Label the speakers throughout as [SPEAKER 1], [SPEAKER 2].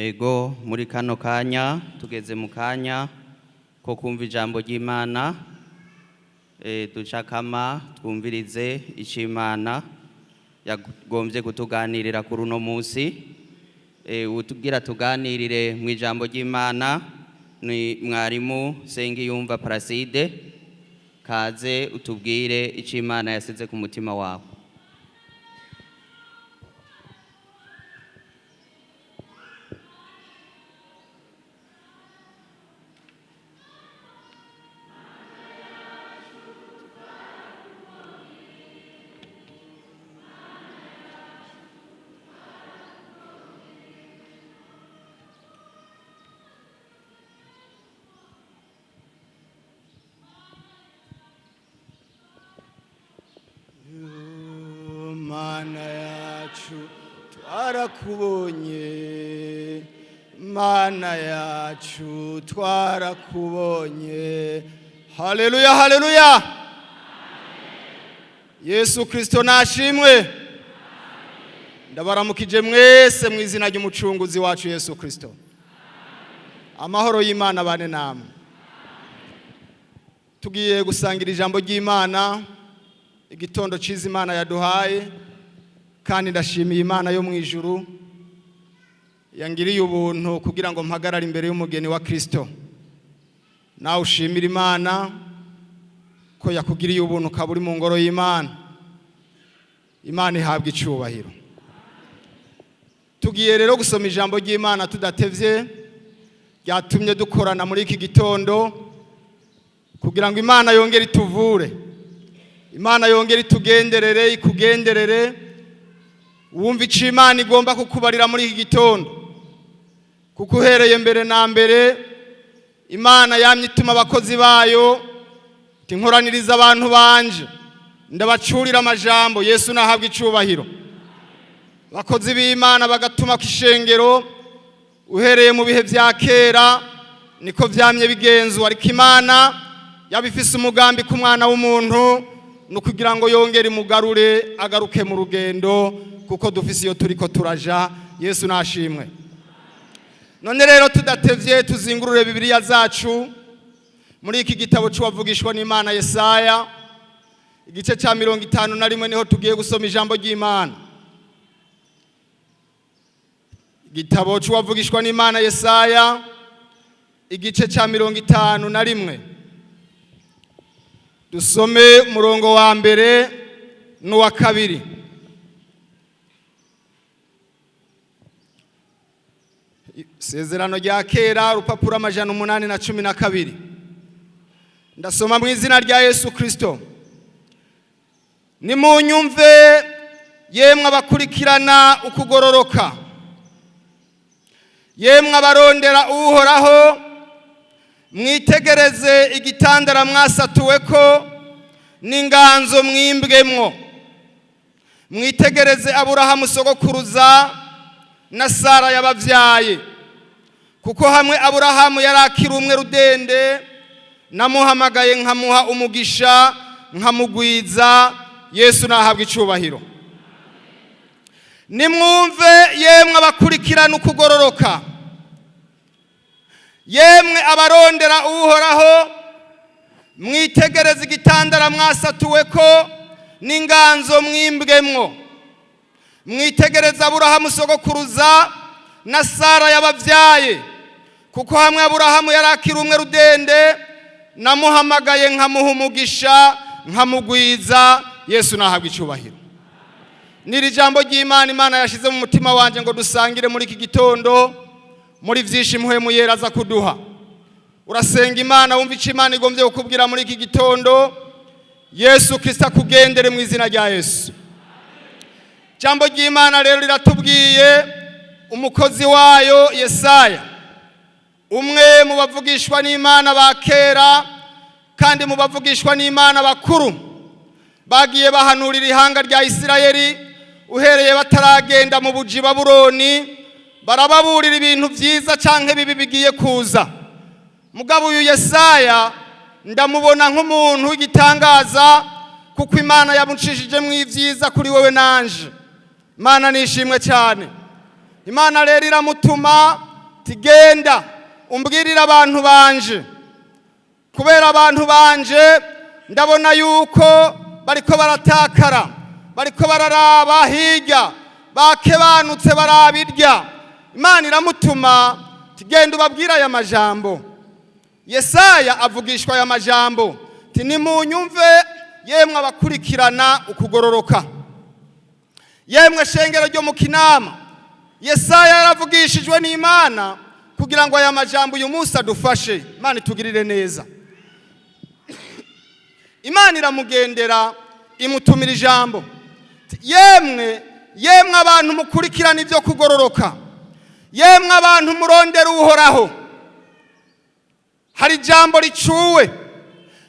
[SPEAKER 1] Ego muri kano kanya tugeze mu kanya ko kumva ijambo ry'Imana, ducakama twumvirize icyo Imana yagombye kutuganirira kuri uno munsi. Utubwira tuganirire mu ijambo ry'Imana ni mwarimu Sengiyumva Placide. Kaze utubwire icyo Imana yasize ku mutima wawe.
[SPEAKER 2] Mana yacu twarakubonye, Mana yacu twarakubonye. Haleluya, haleluya! Yesu Kristo nashimwe. Ndabaramukije mwese mu izina ry'umucunguzi wacu Yesu Kristo. Amahoro y'Imana bane namwe. Tugiye gusangira ijambo ry'Imana, igitondo cyiza Imana yaduhaye, kandi ndashimiye Imana yo mu ijuru yangiriye ubuntu kugira ngo mpagarare imbere y'umugeni wa Kristo. Nawe ushimira Imana ko yakugiriye ubuntu ukaba uri mu ngoro y'Imana. Imana ihabwa icyubahiro. Tugiye rero gusoma ijambo ry'Imana tudatevye, ryatumye dukorana muri iki gitondo kugira ngo Imana yongere ituvure, Imana yongere itugenderere, ikugenderere. Wumva icyo Imana igomba kukubarira muri iki gitondo, kuko uhereye mbere na mbere Imana yamye ituma abakozi bayo iti nkoraniriza abantu banje ndabacurira amajambo. Yesu nahabwa icubahiro. Abakozi b'Imana bagatuma ku ishengero uhereye mu bihe bya kera, niko vyamye bigenzwa. Ariko Imana yabifise umugambi ku mwana w'umuntu, ni ukugira ngo yongere imugarure agaruke mu rugendo, kuko dufise iyo turiko turaja. Yesu nashimwe. None rero tudatevye tuzingurure Bibiliya zacu muri iki gitabo c'uwavugishwa n'Imana Yesaya, igice ca 51, niho tugiye gusoma ijambo ry'Imana. Igitabo c'uwavugishwa n'Imana Yesaya, igice ca 51, dusome umurongo wa mbere n'uwa kabiri. Isezerano rya kera, urupapuro 812. Ndasoma mu izina rya Yesu Kristo. Nimunyumve yemwe abakurikirana ukugororoka, yemwe abarondera Uhoraho, mwitegereze igitandara mwasatuweko n'inganzo mwimbwemwo. Mwitegereze Aburahamu sogokuruza na Sara yabavyaye, kuko hamwe Aburahamu yari akiri umwe rudende, namuhamagaye nkamuha umugisha nkamugwiza. Yesu nahabwa icubahiro. Nimwumve yemwe abakurikirana ukugororoka, yemwe abarondera Uhoraho, mwitegereze igitandara mwasatuweko n'inganzo mwimbwemwo. Mwitegereze Aburahamu sogokuruza na Sara yabavyaye, kuko hamwe Aburahamu yari akiri umwe rudende, namuhamagaye nkamuha umugisha nkamugwiza. Yesu nahabwa icubahiro. Niri jambo ry'Imana Imana yashize mu mutima wanje ngo dusangire muri iki gitondo, muri vyinshi Mpwemu Yera aza kuduha. Urasenga Imana wumva ico Imana igombye kukubwira muri iki gitondo. Yesu Kristo akugendere mu izina rya Yesu. Jambo ry'Imana rero riratubwiye umukozi wayo Yesaya, umwe mu bavugishwa n'Imana ba kera kandi mu bavugishwa n'Imana bakuru bagiye bahanurira ihanga rya Isirayeli uhereye bataragenda mu buji Babuloni, barababurira ibintu vyiza canke bibi bigiye kuza. Mugabo uyu Yesaya ndamubona nk'umuntu w'igitangaza, kuko Imana yamucishije mu ivyiza kuri wewe nanje. Imana nishimwe cyane. Imana rero iramutuma Tigenda umbwirire abantu banje, kubera abantu banje ndabona yuko bariko baratakara, bariko bararaba hirya, bakebanutse barabirya. Imana iramutuma, tigenda ubabwire aya majambo. Yesaya avugishwa aya majambo, ti nimunyumve yemwe abakurikirana ukugororoka, yemwe shengero ryo mu Kinama. Yesaya yaravugishijwe n'Imana kugira ngo aya majambo uyu munsi adufashe. Imana itugirire neza. Imana iramugendera, imutumira ijambo: yemwe, yemwe abantu mukurikirana ibyo kugororoka, yemwe abantu murondera Uhoraho, hari ijambo ricuwe.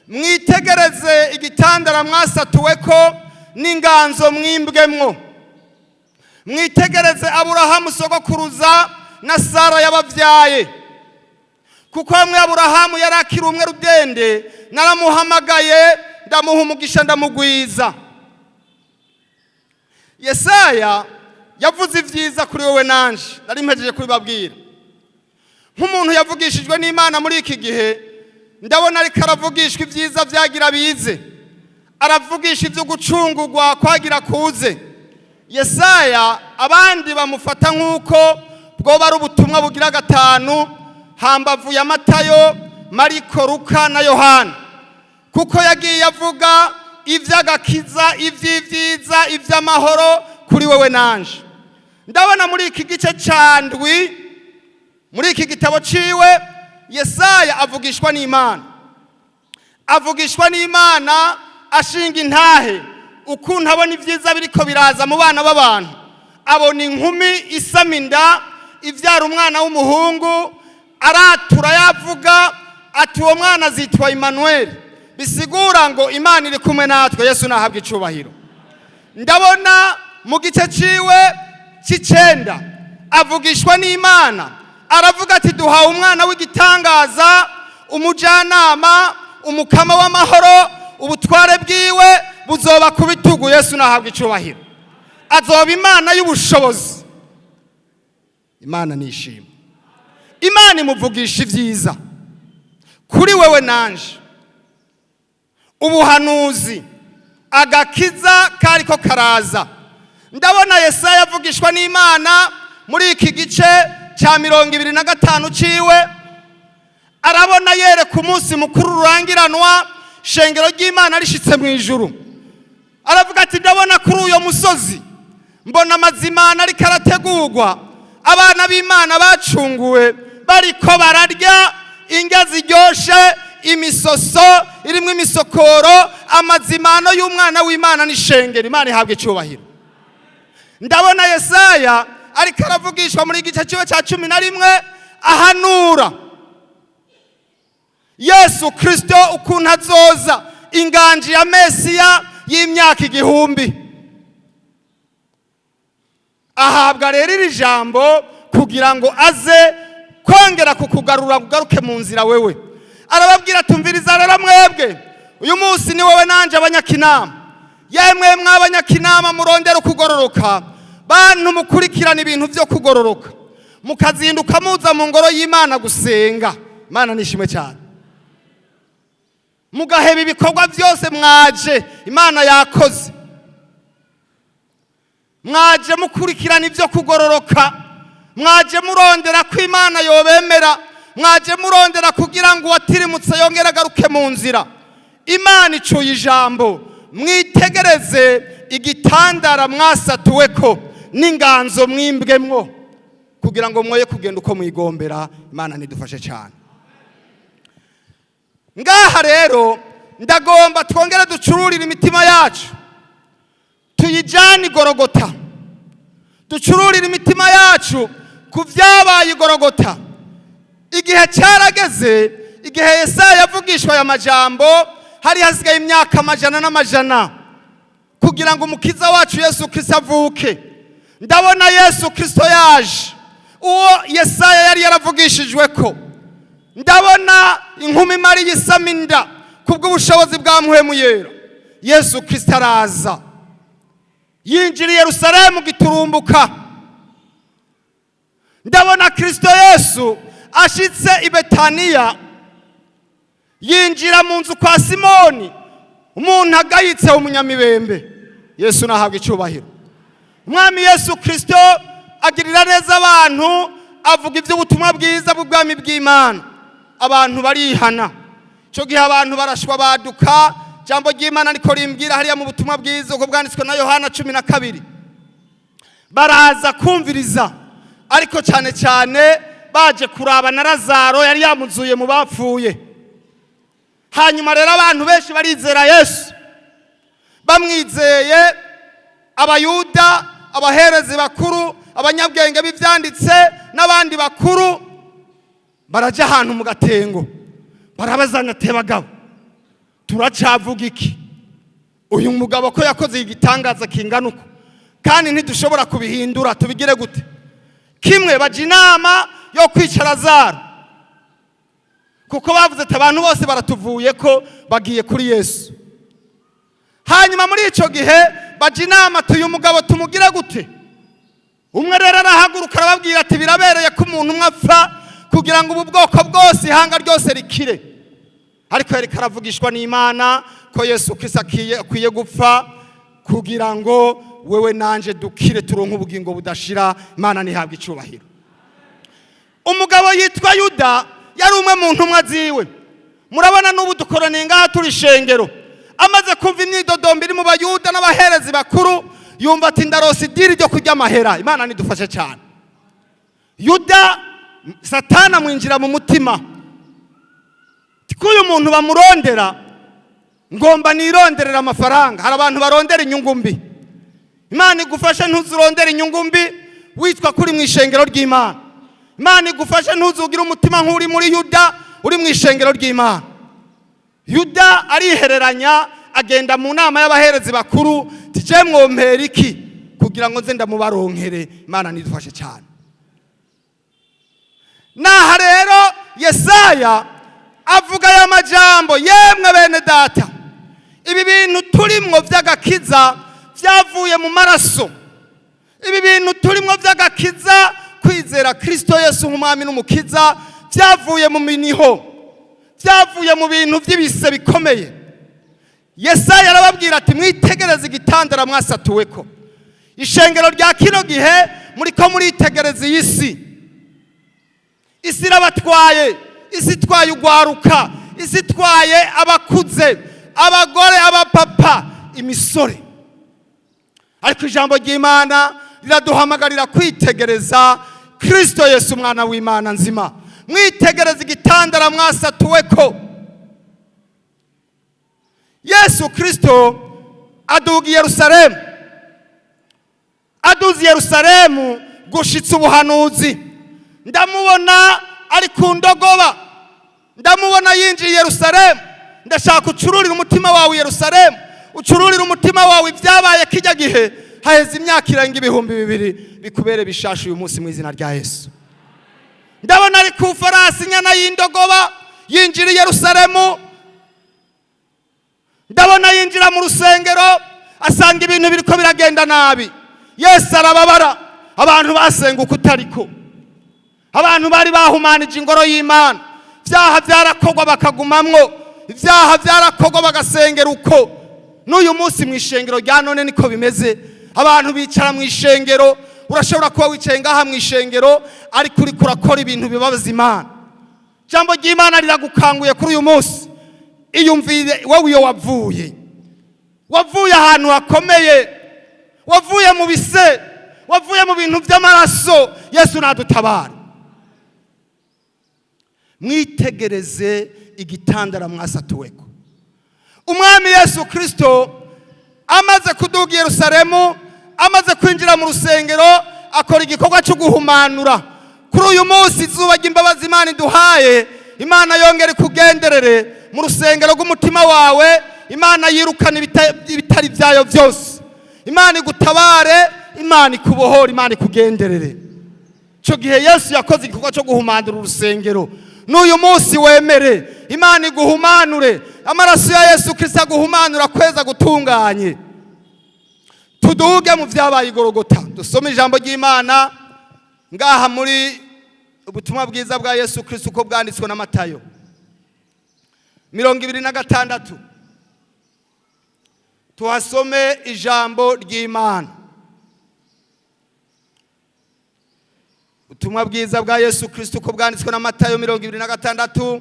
[SPEAKER 2] Mwitegereze igitandara mwasatuwe ko n'inganzo mwimbwemwo. Mwitegereze Aburahamu sogokuruza na Sara yababyaye, kuko hamwe Aburahamu yari akiri umwe rudende, naramuhamagaye, ndamuha umugisha, ndamugwiza. Yesaya yavuze ibyiza kuri wowe nanje, nari mpejeje kubibabwira. Nk'umuntu yavugishijwe n'Imana muri iki gihe, ndabona ariko aravugishwa ibyiza byagira bize, aravugisha ibyo gucungurwa kwagira kuze. Yesaya abandi bamufata nk'uko bwoba ari ubutumwa bugira gatanu hambavu ya Matayo, Mariko, Luka na Yohana, kuko yagiye avuga iby'agakiza, iby'ibyiza, iby'amahoro kuri wewe nanje. Ndabona muri iki gice ca ndwi muri iki gitabo ciwe, Yesaya avugishwa n'Imana, avugishwa n'Imana ashinga intahe ukuntu abona ibyiza biriko biraza mu bana b'abantu. Abona inkumi isama inda ibyara umwana w'umuhungu, aratura yavuga ati uwo mwana azitwa Emmanuel, bisigura ngo Imana iri kumwe natwe. Yesu nahabwa icubahiro. Ndabona mu gice ciwe c'icenda avugishwa n'Imana, aravuga ati duhawe umwana w'igitangaza, umujyanama, umukama w'amahoro, ubutware bwiwe buzoba ku bitugu. Yesu nahabwa icubahiro. Azoba Imana y'ubushobozi. Imana nishima, Imana imuvugisha ibyiza kuri wewe nanje. Ubuhanuzi, agakiza kariko karaza. Ndabona Yesaya avugishwa n'Imana muri iki gice cya 25 ciwe, arabona yereka umunsi mukuru rurangiranwa, shengero ry'Imana rishitse mu ijuru. Aravuga ati ndabona kuri uyo musozi, mbona amazimana ariko arategurwa, abana b'Imana bacunguwe bariko bararya indya ziryoshe, imisoso irimo imisokoro, amazimano y'umwana w'Imana n'ishengero. Imana ihabwa icubahiro. Ndabona Yesaya ariko aravugishwa muri igice ciwe cya 11, ahanura Yesu Kristo ukuntu azoza, inganji ya Mesiya y'imyaka 1000. Ahabwa rero iri jambo kugira ngo aze kongera kukugarura, ugaruke mu nzira wewe. Arababwira, tumviriza rero mwebwe, uyu munsi ni wowe nanje abanyakinama. Yemwe mw'abanyakinama murondera ukugororoka, bantu mukurikirana ibintu byo kugororoka, mukazinduka muza mu ngoro y'Imana gusenga, Imana nishimwe cyane, mugaheba ibikorwa byose, mwaje Imana yakoze, mwaje mukurikirana ibyo kugororoka, mwaje murondera ko Imana yobemera, mwaje murondera kugira ngo uwatirimutse yongere agaruke mu nzira. Imana icuye ijambo: mwitegereze igitandara mwasatuwe ko n'inganzo mwimbwemwo, kugira ngo mwoye kugenda uko mwigombera. Imana nidufashe cyane. Ngaha rero ndagomba twongere ducururire imitima yacu, tuyijyane igorogota, ducururire imitima yacu ku byabaye igorogota. Igihe cyarageze, igihe Yesaya yavugishwa aya majambo, hari hasigaye imyaka amajana n'amajana kugira ngo umukiza wacu Yesu Kristo avuke. Ndabona Yesu Kristo yaje, uwo Yesaya yari yaravugishijwe ko. Ndabona inkumi Mariya isama inda kubw'ubushobozi bwa Mpwemu Yera. Yesu Kristo araza, yinjira i Yerusalemu giturumbuka. Ndabona Kirisito Yesu ashitse i Betaniya, yinjira mu nzu kwa Simoni, umuntu agayitse w'umunyamibembe. Yesu nahabwa icyubahiro. Umwami Yesu Kirisito agirira neza abantu, avuga iby'ubutumwa bwiza bw'ubwami bw'Imana, abantu barihana. Icyo gihe abantu barashwa baduka. Ijambo ry'Imana niko rimbwira hariya mu butumwa bwiza uko bwanditswe na Yohana 12. Baraza kumviriza, ariko cyane cyane baje kuraba na Lazaro yari yamuzuye mu bapfuye. Hanyuma rero abantu benshi barizera Yesu. Bamwizeye, Abayuda, abaherezi bakuru, abanyabwenge b'ibyanditse n'abandi bakuru barajya ahantu mu gatengo, barabazanya ati: "Bagabo, turacavuga iki? Uyu mugabo ko yakoze igitangaza kingana uko, kandi ntidushobora kubihindura, tubigire gute?" Kimwe bajya inama yo kwica Lazaro, kuko bavuze ati: "Abantu bose baratuvuye ko bagiye kuri Yesu." Hanyuma muri icyo gihe bajya inama ati: "Uyu mugabo tumugire gute?" Umwe rero arahaguruka, arababwira ati: "Birabereye ko umuntu umwe apfa kugira ngo ubu bwoko bwose, ihanga ryose rikire." Ariko yariko aravugishwa n'Imana ko Yesu Kristo akwiye gupfa kugira ngo wewe nanje dukire, turonke ubugingo budashira. Imana ntihabwe icyubahiro. Umugabo yitwa Yuda yari umwe mu ntumwa ziwe. Murabona n'ubu dukoraniye ngaha turi ishengero. Amaze kumva imyidodombo iri mu Bayuda n'abaherezi bakuru, yumva ati: "Ndarose idiri ryo kurya amahera." Imana nidufashe cyane. Yuda, Satana amwinjira mu mutima ko uyu muntu bamurondera, ngomba nironderera amafaranga. Hari abantu barondera inyungu mbi. Imana igufashe ntuzurondere inyungu mbi witwa kuri mu ishengero ry'Imana. Imana igufashe ntuzugire umutima nk'uri muri Yuda uri mu ishengero ry'Imana. Yuda arihereranya, agenda mu nama y'abaherezi bakuru: "Tije mwompera iki kugira ngo nze ndamubaronkere?" Imana nidufashe cyane. Naha rero Yesaya avuga aya majambo: "Yemwe bene data, ibi bintu turimwo by'agakiza byavuye mu maraso. Ibi bintu turimwo by'agakiza, kwizera Kirisito Yesu nk'umwami n'umukiza, byavuye mu miniho, byavuye mu bintu by'ibise bikomeye." Yesaya arababwira ati: "Mwitegereze igitandara mwasatuwe ko." Ishengero rya kino gihe, muriko muritegereza iyi si. Isi irabatwaye, isi itwaye ugwaruka, isi itwaye abakuze, abagore, abapapa, imisore. Ariko ijambo ry'Imana riraduhamagarira kwitegereza Kirisito Yesu, umwana w'Imana nzima. Mwitegereza igitandara mwasatuwe ko. Yesu Kirisito aduga i Yerusalemu. Aduze i Yerusalemu gushitsa ubuhanuzi, ndamubona ari ku ndogoba, ndamubona yinjiye i Yerusalemu. Ndashaka ucururire umutima wawe Yerusalemu, ucururire umutima wawe ibyabaye kijya gihe, haheze imyaka irenga 2000, bikubere bishasha uyu munsi mu izina rya Yesu. Ndabona ari ku farasi, inyana y'indogoba, yinjira i Yerusalemu. Ndabona yinjira mu rusengero, asanga ibintu biriko biragenda nabi. Yesu arababara. Abantu basenga uko utariko, abantu bari bahumanije ingoro y'Imana. Ibyaha byarakorwa bakagumamwo, ibyaha byarakorwa bagasengera uko. N'uyu munsi mu ishengero rya none niko bimeze. Abantu bicara mu ishengero, urashobora kuba wicaye ngaha mu ishengero ariko uriko urakora ibintu bibabaza Imana. Ijambo ry'Imana riragukanguye kuri uyu munsi. Iyumvire wowe iyo wavuye. Wavuye ahantu hakomeye, wavuye mu bise, wavuye mu bintu by'amaraso. Yesu nadutabara. Mwitegereze igitandara mwasatuweko. Umwami Yesu Kirisito amaze kuduga i Yerusalemu, amaze kwinjira mu rusengero, akora igikorwa cyo guhumanura. Kuri uyu munsi, izuba ry'imbabazi Imana iduhaye, Imana yongera ikugenderere mu rusengero rw'umutima wawe. Imana yirukana ibitari byayo byose. Imana igutabare, Imana ikubohore, Imana ikugenderere. Icyo gihe Yesu yakoze igikorwa cyo guhumanura urusengero. N'uyu munsi wemere Imana iguhumanure, amaraso ya Yesu Kirisito aguhumanura kweza gutunganye. Tuduge mu byabaye igorogota, dusome ijambo ry'Imana. Ngaha muri ubutumwa bwiza bwa Yesu Kristo uko bwanditswe na Matayo 26, tuhasome ijambo ry'Imana. Ubutumwa bwiza bwa Yesu Kristo uko bwanditswe na Matayo 26,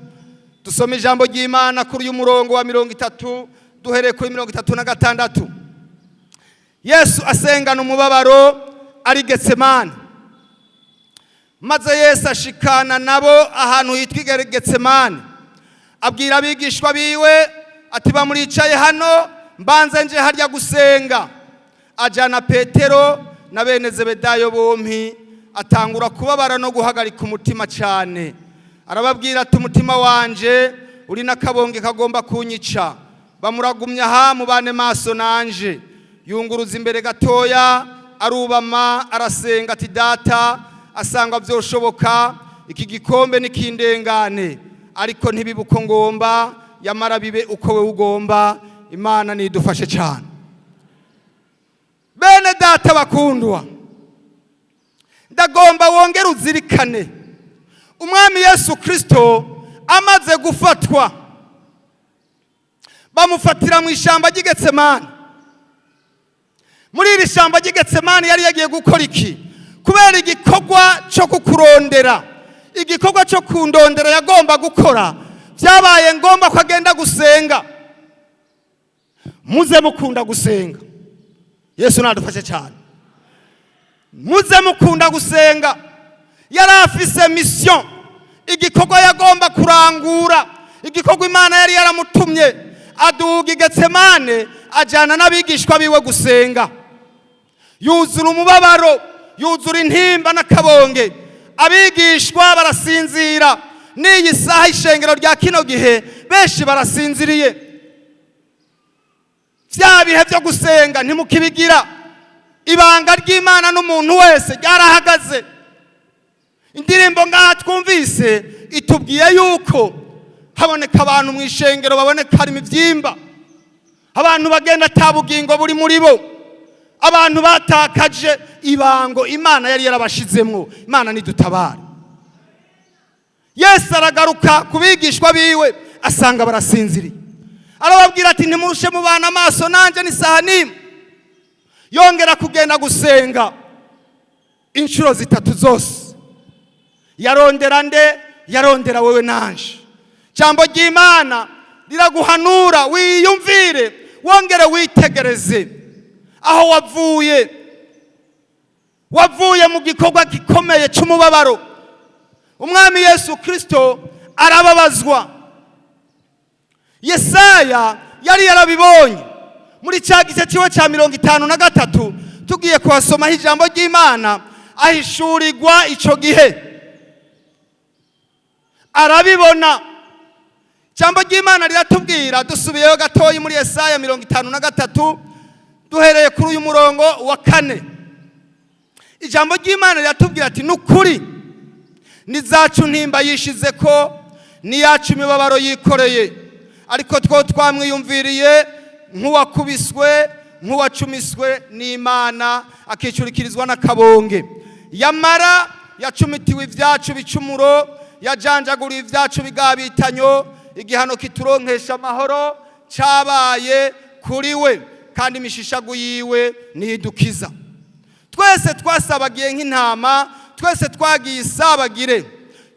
[SPEAKER 2] dusome ijambo ry'Imana kuri uyu murongo wa 30, duhereye kuri 36. Yesu asengana umubabaro ari Getsemani. Maze Yesu ashikana nabo ahantu hitwa Getsemani, abwira abigishwa biwe ati: "Bamuricaye hano, mbanze nje harya gusenga." Ajana Petero na bene Zebedayo bompi, atangura kubabara no guhagarika umutima cyane. Arababwira ati: "Umutima wanje uri n'akabonge kagomba kunyica, bamuragumya aha mubane maso nanje." Yunguruza imbere gatoya, arubama, arasenga ati: "Data, asanga byoshoboka, iki gikombe nikindengane, ariko ntibibe uko ngomba, yamara bibe uko we ugomba." Imana nidufashe cyane. Bene Data bakundwa, ndagomba wongere uzirikane Umwami Yesu Kristo amaze gufatwa, bamufatira mu ishyamba ry'Igetsemani. Muri iri shyamba ry'Igetsemani yari yagiye gukora iki? Kubera igikorwa cyo kukurondera, igikorwa cyo kundondera yagomba gukora, byabaye ngombwa ko agenda gusenga. Muze mukunda gusenga. Yesu nadufashe cyane. Muze mukunda gusenga. Yari afise mission, igikorwa yagomba kurangura, igikorwa Imana yari yaramutumye. Aduga Igetsemane, ajyana n'abigishwa biwe gusenga. Yuzura umubabaro, yuzura intimba n'akabonge, abigishwa barasinzira. N'iyi saha ishengero rya kino gihe benshi barasinziriye. Bya bihe byo gusenga ntimukibigira. Ibanga ry'Imana n'umuntu wese ryarahagaze. Indirimbo ngaha twumvise itubwiye yuko haboneka abantu mu ishengero baboneka harimo ibyimba, abantu bagenda ata bugingo buri muri bo, abantu batakaje ibango Imana yari yarabashizemwo. Imana nidutabare. Yesu aragaruka ku bigishwa biwe, asanga barasinziriye. Arababwira ati: "Ntimurushe mubana amaso nanjye n'isaha n'imwe?" Yongera kugenda gusenga inshuro zitatu zose. Yarondera nde? Yarondera wewe nanje. Jambo ry'Imana riraguhanura wiyumvire, wongere witegereze aho wavuye. Wavuye mu gikorwa gikomeye cy'umubabaro. Umwami Yesu Kristo arababazwa. Yesaya yari yarabibonye muri cya gice cyiwe cya 53. Tugiye kuhasomaho ijambo ry'Imana, ahishurirwa icyo gihe, arabibona. Ijambo ry'Imana riratubwira, dusubiyeyo gatoya muri Yesaya 53, duhereye kuri uyu murongo wa 4, ijambo ry'Imana riratubwira ati: "Ni ukuri ni zacu ntimba yishize ko, n'iyacu imibabaro yikoreye, ariko two twamwiyumviriye nk'uwakubiswe, nk'uwacumiswe n'Imana, akicurikirizwa n'akabonge. Yamara yacumitiwe ibyacu bicumuro, yajanjaguriye ibyacu bigabitanyo. Igihano kituronkesha amahoro cyabaye kuri we, kandi imishishagu yiwe nidukiza. Twese twasabagiye nk'intama, twese twagiye isabagire,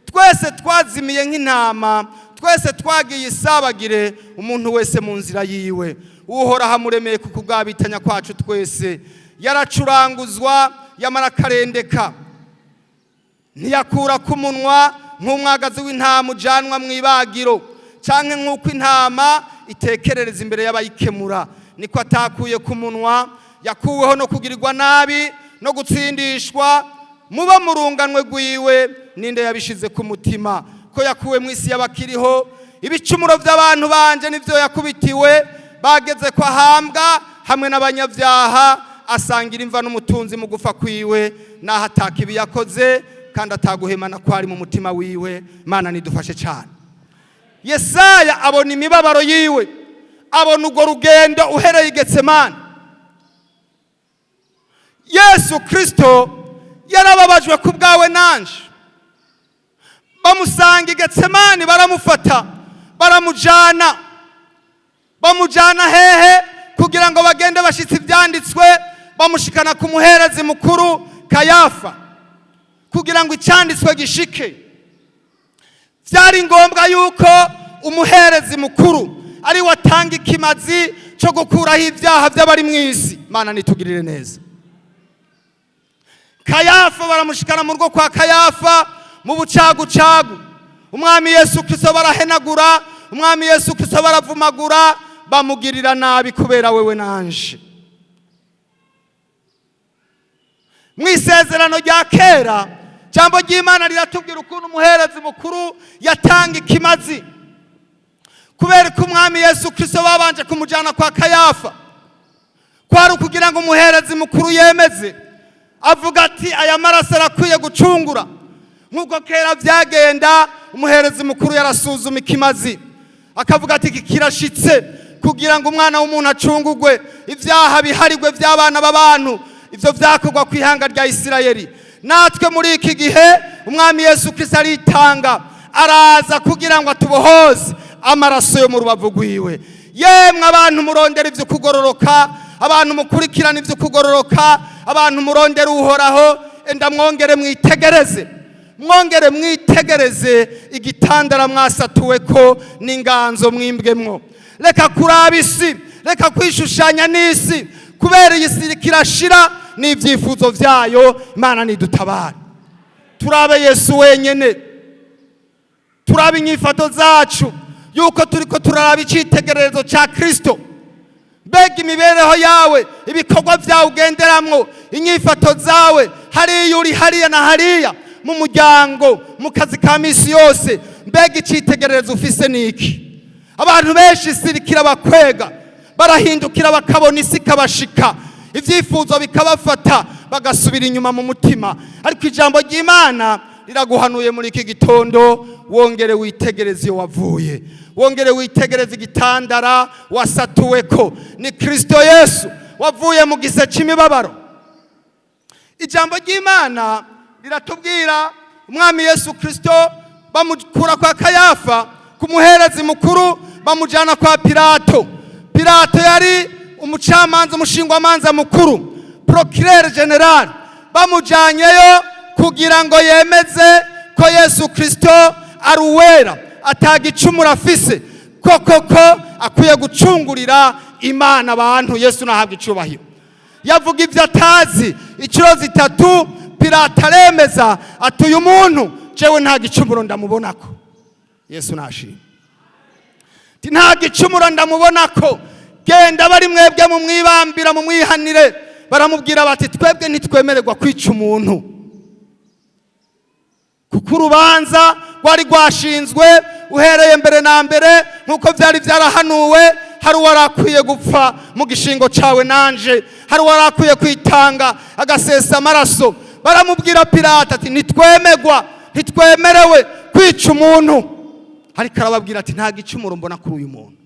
[SPEAKER 2] twese twazimiye nk'intama, twese twagiye isabagire, umuntu wese mu nzira yiwe. Uhoraho amuremeye ku kugabitanya kwacu twese. Yaracuranguzwa, yamara akarendeka, ntiyakura ku munwa. Nk'umwagazi w'intama ujyanwa mu ibagiro, cyangwa nk'uko intama itekerereza imbere y'abayikemura, niko atakuye ku munwa. Yakuweho no kugirirwa nabi no gutsindishwa. Muba mu runganwe rwiwe, ninde yabishize ku mutima ko yakuwe mu isi y'abakiriho? Ibicumuro by'abantu banje nibyo yakubitiwe. Bageze ko ahambwa hamwe n'abanyabyaha, asangira imva n'umutunzi mu gufa kwiwe, naho ataka ibi yakoze, kandi ataguhemana ko ari mu mutima wiwe." Imana nidufashe cyane. Yesaya abona imibabaro yiwe, abona urwo rugendo uhereye i Getsemani. Yesu Kirisito Yarababajwe ku bwawe nanje. Bamusanga i Getsemani, baramufata, baramujana. Bamujana hehe? Kugira ngo bagende bashitse ibyanditswe. Bamushikana ku muherezi mukuru Kayafa kugira ngo icyanditswe gishike. Byari ngombwa yuko umuherezi mukuru ari we atanga ikimazi cyo gukuraho ibyaha by'abari mu isi. Mana nitugirire neza. Kayafa, baramushikana mu rugo kwa Kayafa mu bucagucagu. Umwami Yesu Kirisito barahenagura, Umwami Yesu Kirisito baravumagura, bamugirira nabi kubera wewe nanje. Mu Isezerano rya Kera, jambo ry'Imana riratubwira ukuntu umuherezi mukuru yatanga ikimazi. Kubera ko Umwami Yesu Kirisito babanje kumujyana kwa Kayafa, kwari ukugira ngo umuherezi mukuru yemeze, avuga ati: "Aya maraso arakwiye gucungura." Nk'uko kera byagenda, umuherezi mukuru yarasuzuma ikimazi, akavuga ati: "Iki kirashitse kugira ngo umwana w'umuntu acungugwe, ibyaha biharigwe by'abana b'abantu." Ibyo byakorwa ku ihanga rya Isirayeli. Natwe muri iki gihe, Umwami Yesu Kirisito aritanga, araza kugira ngo atubohoze amaraso yo mu rubavu rwiwe. Yemwe abantu murondera ibyo kugororoka, abantu mukurikirana ibyo kugororoka, abantu murondera Uhoraho, enda mwongere mwitegereze, mwongere mwitegereze igitandara mwasatuwe ko n'inganzo mwimbwemwo. Reka kuraba isi, reka kwishushanya n'isi, kubera iyi si kirashira n'ibyifuzo byayo. Imana nidutabare, turabe Yesu wenyine. Turabe inyifato zacu yuko turi ko turaraba icyitegererezo cya Kirisito. Mbega imibereho yawe, ibikorwa byawe ugenderamwo, inyifato zawe, hariya uri, hariya na hariya, mu muryango, mu kazi ka minsi yose, mbega icyitegererezo ufise ni iki? Abantu benshi isi iriko bakwega, barahindukira bakabona isi ikabashika, ibyifuzo bikabafata, bagasubira inyuma mu mutima. Ariko ijambo ry'Imana riraguhanuye muri iki gitondo: wongere witegereze iyo wavuye, wongere witegereze igitandara wasatuwe ko ni Kirisito Yesu, wavuye mu gise cy'imibabaro. Ijambo ry'Imana riratubwira, Umwami Yesu Kirisito bamukura kwa Kayafa, ku muherezi mukuru, bamujyana kwa Pilato. Pilato yari umucamanza, umushingwamanza mukuru, procureur général. Bamujyanyeyo kugira ngo yemeze ko Yesu Kirisito ari uwera, atagicumura afise, ko koko akwiye gucungurira Imana abantu. Yesu nahabwa icubahiro. Yavuga ibyo atazi inshuro zitatu. Pilato aremeza ati: "Uyu muntu jewe nta gicumuro ndamubonako." Yesu nashimwe. Ati: "Nta gicumuro ndamubonako, genda bari mwebwe mumwibambira, mumwihanire." Baramubwira bati: "Twebwe ntitwemererwa kwica umuntu," kuko urubanza rwari rwashinzwe uhereye mbere na mbere nk'uko byari byarahanuwe. Hari uwari akwiye gupfa mu gishingo cyawe nanje, hari uwari akwiye kwitanga agasesa amaraso. Baramubwira Pilato ati: "Ntitwemerwa, ntitwemerewe kwica umuntu." Ariko arababwira ati: "Nta gicumuro mbona kuri uyu muntu."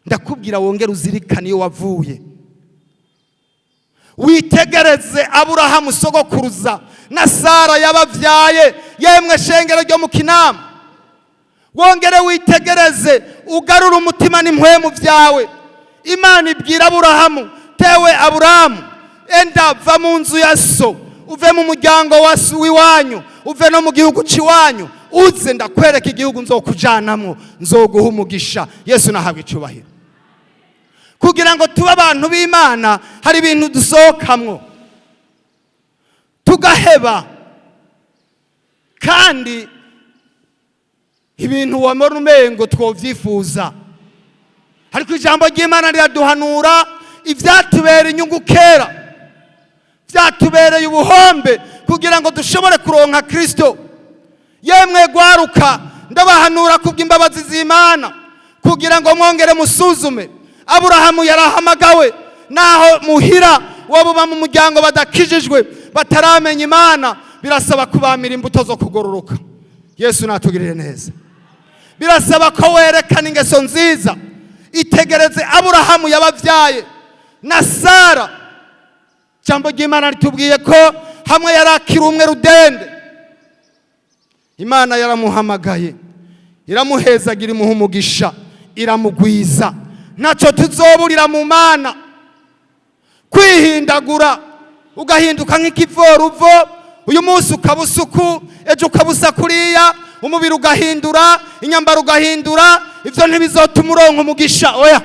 [SPEAKER 2] Ndakubwira, wongere uzirikane iyo wavuye, witegereze Aburahamu sogokuruza na Sara yababyaye. Yemwe shengero ryo mu Kinama, wongere witegereze, ugarure umutima n'impwemu byawe. Imana ibwira Aburahamu: "Tewe Aburahamu, enda va mu nzu ya so, uve mu muryango wa w'iwanyu, uve no mu gihugu cy'iwanyu, uze ndakwereka igihugu nzokujanamwo, nzoguha umugisha." Yesu nahabwa icubahiro. Kugira ngo tube abantu b'Imana, hari ibintu dusohokamwo tugaheba, kandi ibintu wamara umengo twovyifuza. Ariko ijambo ry'Imana riraduhanura: ivyatubera inyungu kera byatubereye ubuhombe kugira ngo dushobore kuronka Kristo. Yemwe gwaruka, ndabahanura kubw'imbabazi z'Imana kugira ngo mwongere musuzume. Aburahamu yarahamagawe, naho muhira waba uba mu muryango badakijijwe, bataramenya Imana, birasaba kubamira imbuto zo kugororoka. Yesu natugirire neza. Birasaba ko werekana ingeso nziza. Itegereze Aburahamu yababyaye na Sara. Ijambo ry'Imana ritubwiye ko Hamwe yarakira umwe rudende, Imana yaramuhamagaye, iramuhezagira, imuha umugisha, iramugwiza. Ntacyo tuzoburira mu Mana. Kwihindagura ugahinduka nk'ikivoruvo, uyu munsi ukaba usuku, ejo ukaba usa kuriya, umubiri ugahindura, inyambaro ugahindura, ibyo ntibizotuma uronka umugisha, oya.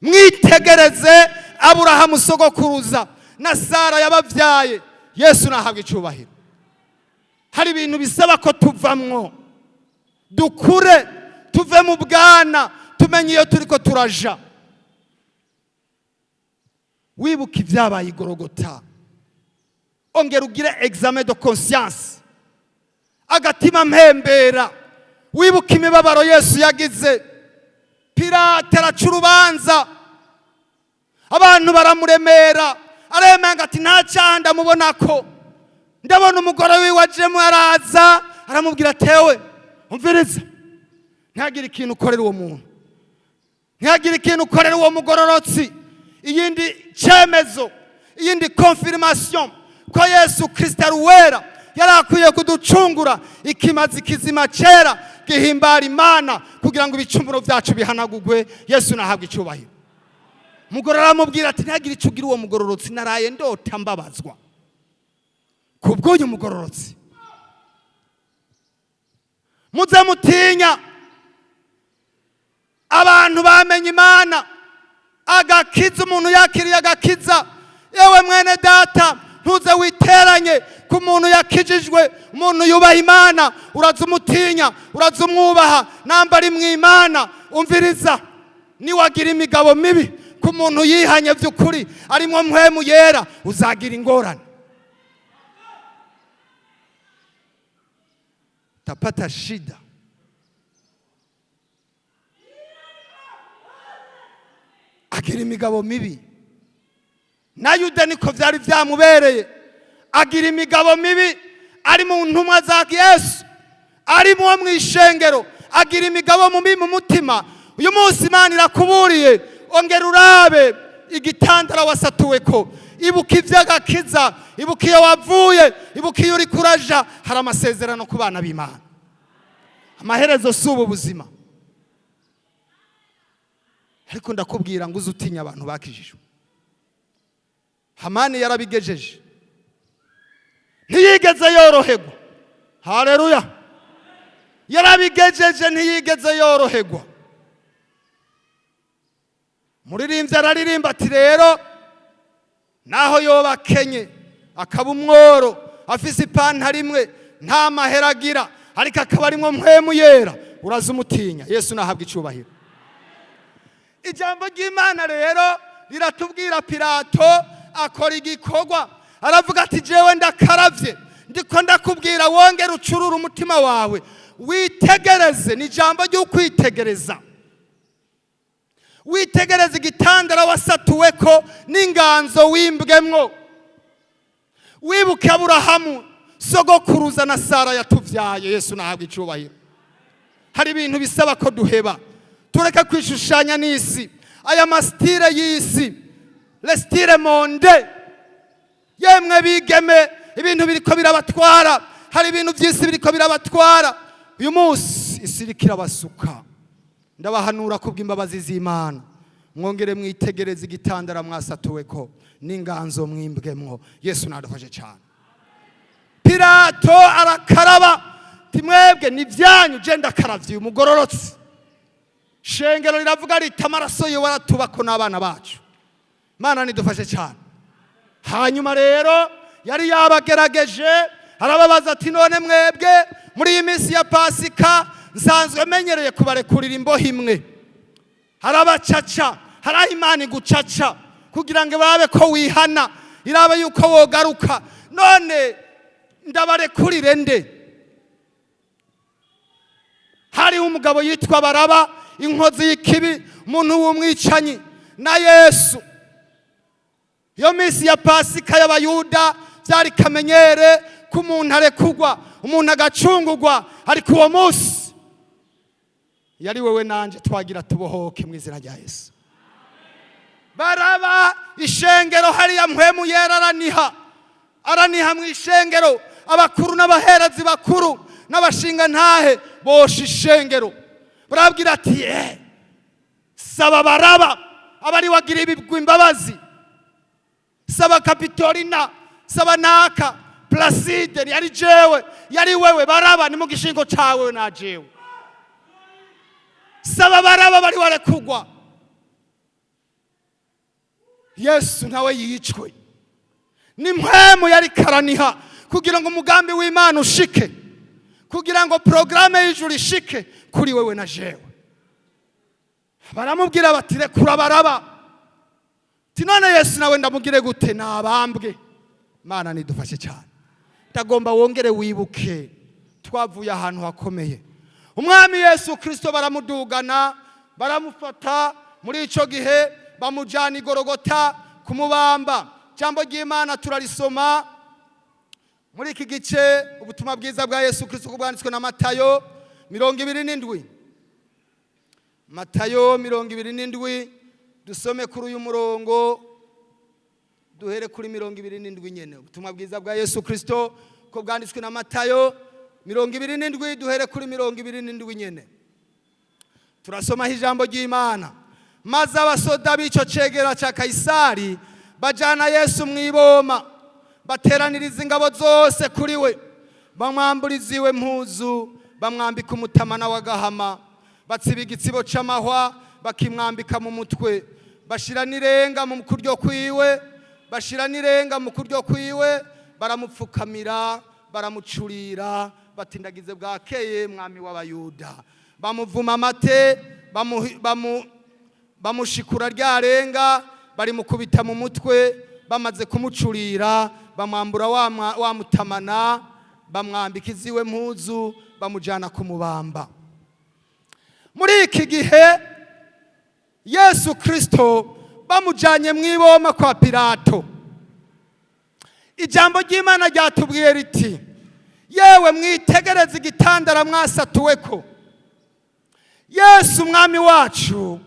[SPEAKER 2] Mwitegereze Aburahamu sogokuruza na Sara yababyaye. Yesu nahabwa icubahiro. Hari ibintu bisaba ko tuvamwo, dukure, tuve mu bwana, tumenye iyo turiko turaja. Wibuka ibyabaye igorogota, ongera ugire examen de conscience, agatima mpembera, wibuka imibabaro Yesu yagize. Pirate araca urubanza, abantu baramuremera, aremanga ati: "Nta cyaha ndamubona ko." Ndabona umugore wiwe ajemo, araza aramubwira: "Atewe umviriza, ntihagire ikintu ukorera uwo muntu, ntihagire ikintu ukorera uwo mugororotsi." Iyindi cyemezo, iyindi confirmation ko Yesu Kirisito ari uwera, yari akwiye kuducungura ikimazi kizima cyera gihimbara Imana, kugira ngo ibicumuro byacu bihanagugwe. Yesu nahabwe icyubahiro. Umugore aramubwira ati: "Ntihagire icyo ugira uwo mugororotsi, naraye ndota mbabazwa ku bw'uyu mugororotsi." Muze mutinya abantu bamenye Imana, agakiza. Umuntu yakiriye agakiza, yewe mwene data, ntuze witeranye ku muntu yakijijwe. Umuntu yubaha Imana, uraza umutinya, uraza umwubaha namba ari mu Imana. Umviriza, niwagira imigabo mibi ku muntu yihanye by'ukuri, arimo Mpwemu Yera, uzagira ingorane, utapata shida. Agira imigabo mibi. Na Yuda niko byari byamubereye, agira imigabo mibi ari mu ntumwa za Yesu, ari mu ishengero, agira imigabo mibi mu mutima. Uyu munsi Imana irakuburiye: ongera urabe igitandara wasatuwe ko, ibuka iby'agakiza, ibuka iyo wavuye, ibuka iyo uri kuraja. Hari amasezerano ku bana b'Imana. Amaherezo si ubu buzima. Ariko ndakubwira ngo uze utinya abantu bakijijwe. Hamani yarabigejeje, ntiyigeze yoroherwa. Haleluya! Yarabigejeje, ntiyigeze yoroherwa. Muririmbyi araririmba ati: "Rero naho yoba akenye, akaba umworo, afise ipantaro imwe, nta mahera agira, ariko akaba arimwo Mpwemu Yera, uraza umutinya." Yesu nahabwa icubahiro. Ijambo ry'Imana rero riratubwira, Pilato akora igikorwa, aravuga ati: "Jewe ndakaravye." Ndiko ndakubwira, wongere ucurure umutima wawe, witegereze. Ni ijambo ry'ukwitegereza. Witegereze igitandara wasatuwe ko n'inganzo wimbwemwo, wibuke Aburahamu sogokuruza na Sara yatubyaye. Yesu nahabwa icubahiro. Hari ibintu bisaba ko duheba, tureke kwishushanya n'isi, aya ma style y'isi, le style monde. Yemwe bigeme, ibintu biriko birabatwara, hari ibintu by'isi biriko birabatwara. Uyu munsi isi iriko irabasuka. Ndabahanura kubw'imbabazi z'Imana, mwongere mwitegereze igitandara mwasatuwe ko n'inganzo mwimbwemwo. Yesu nadufashe cyane. Pilato arakaraba, timwebwe ni byanyu, je ndakaravye uyu mugororotsi. Shengero riravuga riti: "Amaraso yiwe aratubako n'abana bacu." Imana nidufashe cyane. Hanyuma rero yari yabagerageje, arababaza ati: "None mwebwe, muri iyi minsi ya Pasika nsanzwe menyereye kubarekurira imboho imwe." Harabacaca, hari aho Imana igucaca kugira ngo irabe ko wihana, irabe yuko wogaruka. "None ndabarekurire nde?" Hariho umugabo yitwa Baraba, inkozi y'ikibi, umuntu w'umwicanyi, na Yesu. Iyo minsi ya Pasika y'Abayuda byari kamenyere ko umuntu arekugwa, umuntu agacungugwa. Ariko uwo munsi yari wewe nanje twagira tubohoke mu izina rya Yesu. Baraba, ishengero hariya, Mpwemu Yera araniha. Araniha mu ishengero, abakuru n'abaherezi bakuru n'abashinga ntahe bosha ishengero. Barabwira ati: "Saba Baraba abari wagira ibigwi imbabazi, saba Kapitorina, saba naka Placide." Yari jewe, yari wewe. Baraba ni mu gishingo cawe na jewe. Saba Baraba bari warekugwa, Yesu nawe yicwe. Ni mpwemu yari karaniha kugira ngo umugambi w'Imana ushike, kugira ngo porogaramu y'ijuru ishike kuri wewe na jewe. Baramubwira bati: "Rekura Baraba." Ati: "None Yesu nawe ndamugire gute?" Nabambwe. Imana nidufashe cyane. Ndagomba wongere wibuke twavuye ahantu hakomeye. Umwami Yesu Kirisito baramudugana, baramufata muri icyo gihe, bamujyana i Gorogota kumubamba. Ijambo ry'Imana turarisoma muri iki gice, ubutumwa bwiza bwa Yesu Kirisito bwanditswe na Matayo 27. Matayo 27, dusome kuri uyu murongo, duhere kuri 27 nyene. Ubutumwa bwiza bwa Yesu Kirisito ko bwanditswe na Matayo 27, duhere kuri 27 nyene. Turasomaho ijambo ry'Imana: "Maze abasoda b'icyo cegera cya Kayisari bajyana Yesu mu iboma, bateraniriza ingabo zose kuri we. Bamwamburiza iwe mpuzu, bamwambika umutamana w'agahama, batsiba igitsibo c'amahwa bakimwambika mu mutwe, bashira n'irenga mu kuryo kwiwe, bashira n'irenga mu kuryo kwiwe, baramupfukamira, baramucurira bati: 'Ndagize bwakeye, mwami w'Abayuda.' Bamuvuma amate, bamushikura rya renga, barimukubita mu mutwe. Bamaze kumucurira, bamwambura wa mutamana, bamwambika iziwe mpuzu, bamujyana kumubamba." Muri iki gihe Yesu Kirisito bamujyanye mu iboma kwa Pilato, ijambo ry'Imana ryatubwiye riti: "Yewe, mwitegereze igitandara mwasatuwe ko." Yesu umwami wacu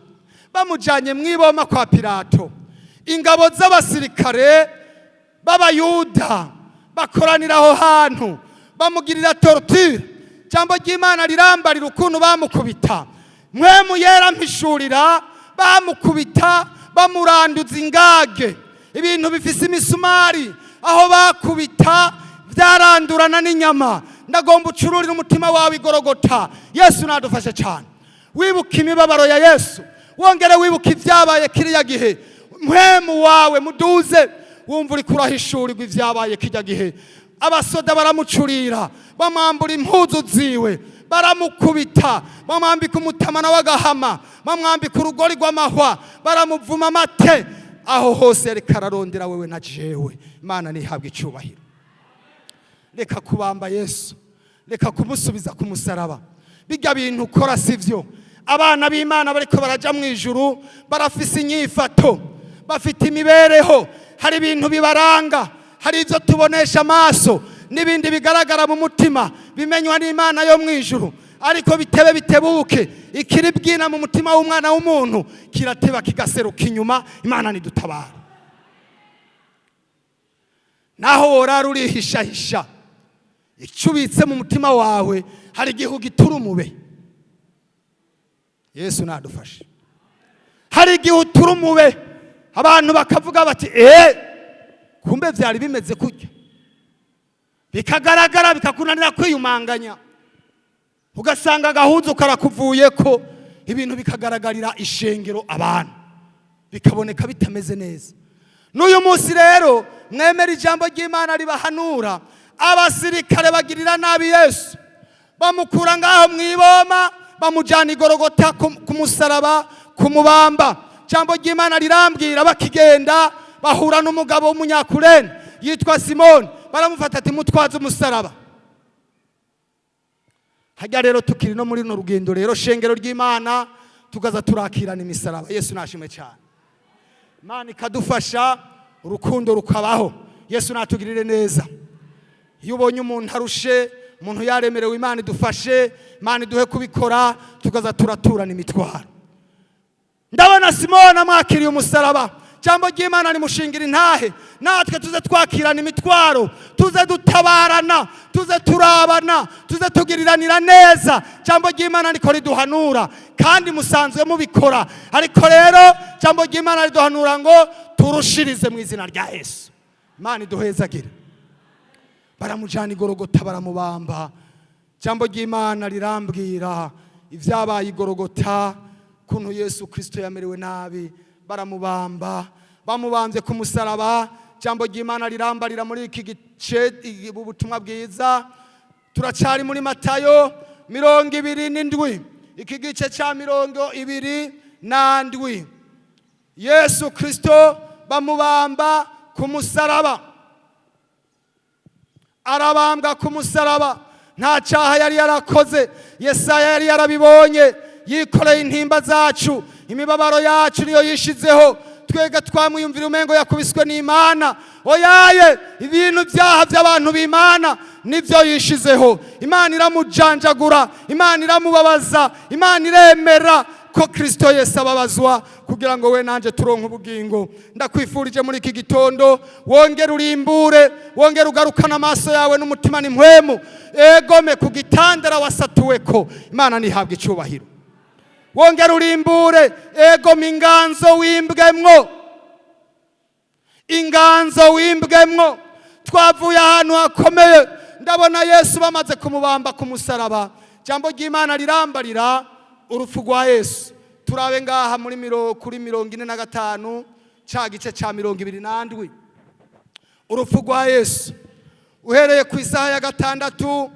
[SPEAKER 2] bamujyanye mu iboma kwa Pilato, ingabo z'abasirikare b'Abayuda bakoranira aho hantu, bamugirira torture. Ijambo ry'Imana rirambarira ukuntu bamukubita. Mpwemu Yera mpishurira bamukubita, bamuranduza ingage, ibintu bifise imisumari. Aho bakubita byarandurana n'inyama. Ndagomba ucururire umutima wawe igorogota. Yesu nadufashe cyane. Wibuka imibabaro ya Yesu, wongere wibuka ibyabaye kiriya gihe. Mpwemu wawe muduze, wumva uri kurahishurirwa ibyabaye kijya gihe. Abasoda baramucurira, bamwambura impuzu ziwe, baramukubita, bamwambika umutamana w'agahama, bamwambika urugori rw'amahwa, baramuvuma amate. Aho hose yariko ararondera wewe na jewe. Imana ntihabwe icyubahiro. Reka kubamba Yesu, reka kumusubiza ku musaraba. Bijya bintu ukora si byo. Abana b'Imana bariko baraja mu ijuru barafise inyifato, bafite imibereho, hari ibintu bibaranga, hari ibyo tubonesha amaso n'ibindi bigaragara mu mutima bimenywa n'Imana yo mu ijuru. Ariko bitebe bitebuke, ikiri bwina mu mutima w'umwana w'umuntu kirateba kigaseruka inyuma. Imana nidutabara. Naho worara urihishahisha, icyo ubitse mu mutima wawe hari igihe ugitura umube. Yesu nadufashe. Hari igihe utura umube, abantu bakavuga bati: "Eee, kumbe byari bimeze kujya." Bikagaragara, bikakunanira kwiyumanganya, ugasanga agahuzu karakuvuye ko, ibintu bikagaragarira ishengero, abantu bikaboneka bitameze neza. N'uyu munsi rero mwemera ijambo ry'Imana ribahanura. Abasirikare bagirira nabi Yesu, bamukura ngaho mu iboma, bamujyana igorogota ku musaraba kumubamba. Ijambo ry'Imana rirambwira, bakigenda bahura n'umugabo w'Umunyakurene yitwa Simoni, baramufata ati: "Mutwaze umusaraba." Hajya rero tukiri no muri runo rugendo rero, shengero ry'Imana, tukaza turakirana imisaraba. Yesu nashimwe cyane. Imana ikadufasha, urukundo rukabaho. Yesu natugirire neza. Iyo ubonye umuntu arushe, umuntu yaremerewe, Imana idufashe, Imana iduhe kubikora, tukaza turaturana imitwaro. Ndabona Simoni amwakiriye umusaraba. Jambo ry'Imana rimushingira intahe. Natwe tuze twakirana imitwaro, tuze dutabarana, tuze turabana, tuze tugiriranira neza. Jambo ry'Imana riko riduhanura, kandi musanzwe mubikora, ariko rero jambo ry'Imana riduhanura ngo turushirize mu izina rya Yesu. Imana iduhezagire. Baramujana igorogota, baramubamba. Jambo ry'Imana rirambwira ibyabaye igorogota, kuntu Yesu Kristo yamerewe nabi, baramubamba, bamubambye ku musaraba. Jambo ry'Imana rirambarira muri iki gice ubutumwa bwiza. Turacari muri Matayo 27, iki gice cya 27. Yesu Kristo bamubamba ku musaraba, arabambwa ku musaraba. Nta cyaha yari yarakoze. Yesaya yari yarabibonye, yikoreye intimba zacu, imibabaro yacu niyo yishizeho. Twega twamwiyumvira umengo yakubiswe n'Imana. Oyaye, ibintu byaha by'abantu b'Imana nibyo yishizeho. Imana iramujanjagura, Imana iramubabaza, Imana iremera ko Kristo Yesu ababazwa kugira ngo we nanje turonke ubugingo. Ndakwifurije muri iki gitondo wongere urimbure, wongere ugarukane amaso yawe n'umutima n'impwemu, egome ku gitandara wasatuwe ko. Imana nihabwa icyubahiro. Wongere urimbure, egome inganzo wimbwemwo, inganzo wimbwemwo. Twavuye ahantu hakomeye. Ndabona Yesu bamaze kumubamba ku musaraba. Jambo ry'Imana rirambarira urupfu rwa Yesu. Turabe ngaha muri kuri 45, ca gice ca 27, urupfu rwa Yesu uhereye ku isaha ya 6.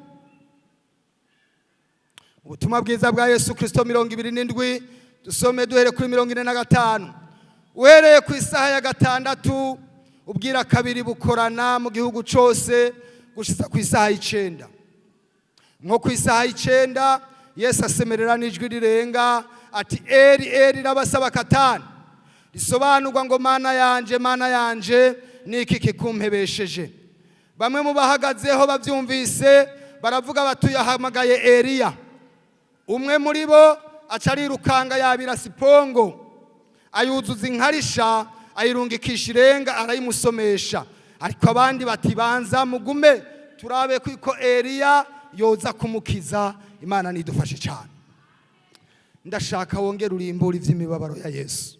[SPEAKER 2] Ubutumwa bwiza bwa Yesu Kristo 27, dusome duhere kuri 45. Uhereye ku isaha ya 6, ubwira kabiri bukorana mu gihugu cose gushitsa ku isaha y'icenda. Nko ku isaha y'icenda Yesu asemerera n'ijwi rirenga ati: "Eri, Eri, rabasaba katani", risobanurwa ngo: "Mana yanje, Mana yanje, niki kikumpebesheje?" Bamwe mu bahagazeho bavyumvise baravuga bati: "Yahamagaye Eliya." Umwe muri bo aca arirukanga, yabira sipongo, ayuzuza inkarisha, ayirungikisha irenga, arayimusomesha. Ariko abandi bati: "Banza mugume turabe ko Eliya yoza kumukiza." Imana nidufashe cyane. Ndashaka wongere urimbura iby'imibabaro ya Yesu.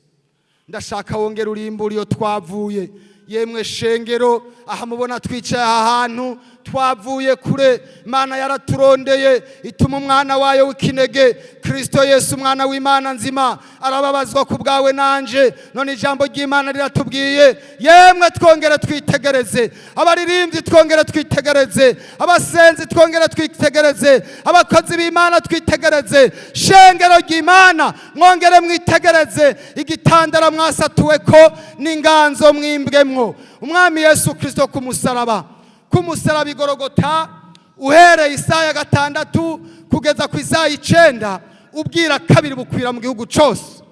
[SPEAKER 2] Ndashaka wongere urimbura iyo twavuye. Yemwe shengero, aha mubona twicaye aha hantu, twavuye kure. Imana yaraturondeye, ituma umwana wayo w'ikinege Kristo Yesu, umwana w'Imana nzima, arababazwa ku bwawe nanje. None ijambo ry'Imana riratubwiye: yemwe twongere twitegereze, abaririmbyi twongere twitegereze, abasenzi twongere twitegereze, abakozi b'Imana twitegereze, shengero ry'Imana mwongere mwitegereze igitandara mwasatuwe ko n'inganzo mwimbwemwo. Umwami Yesu Kristo ku musaraba, ku musaraba igorogota, uhereye isaha ya 6 kugeza ku isaha y'icenda, ubwira kabiri bukwira mu gihugu cose.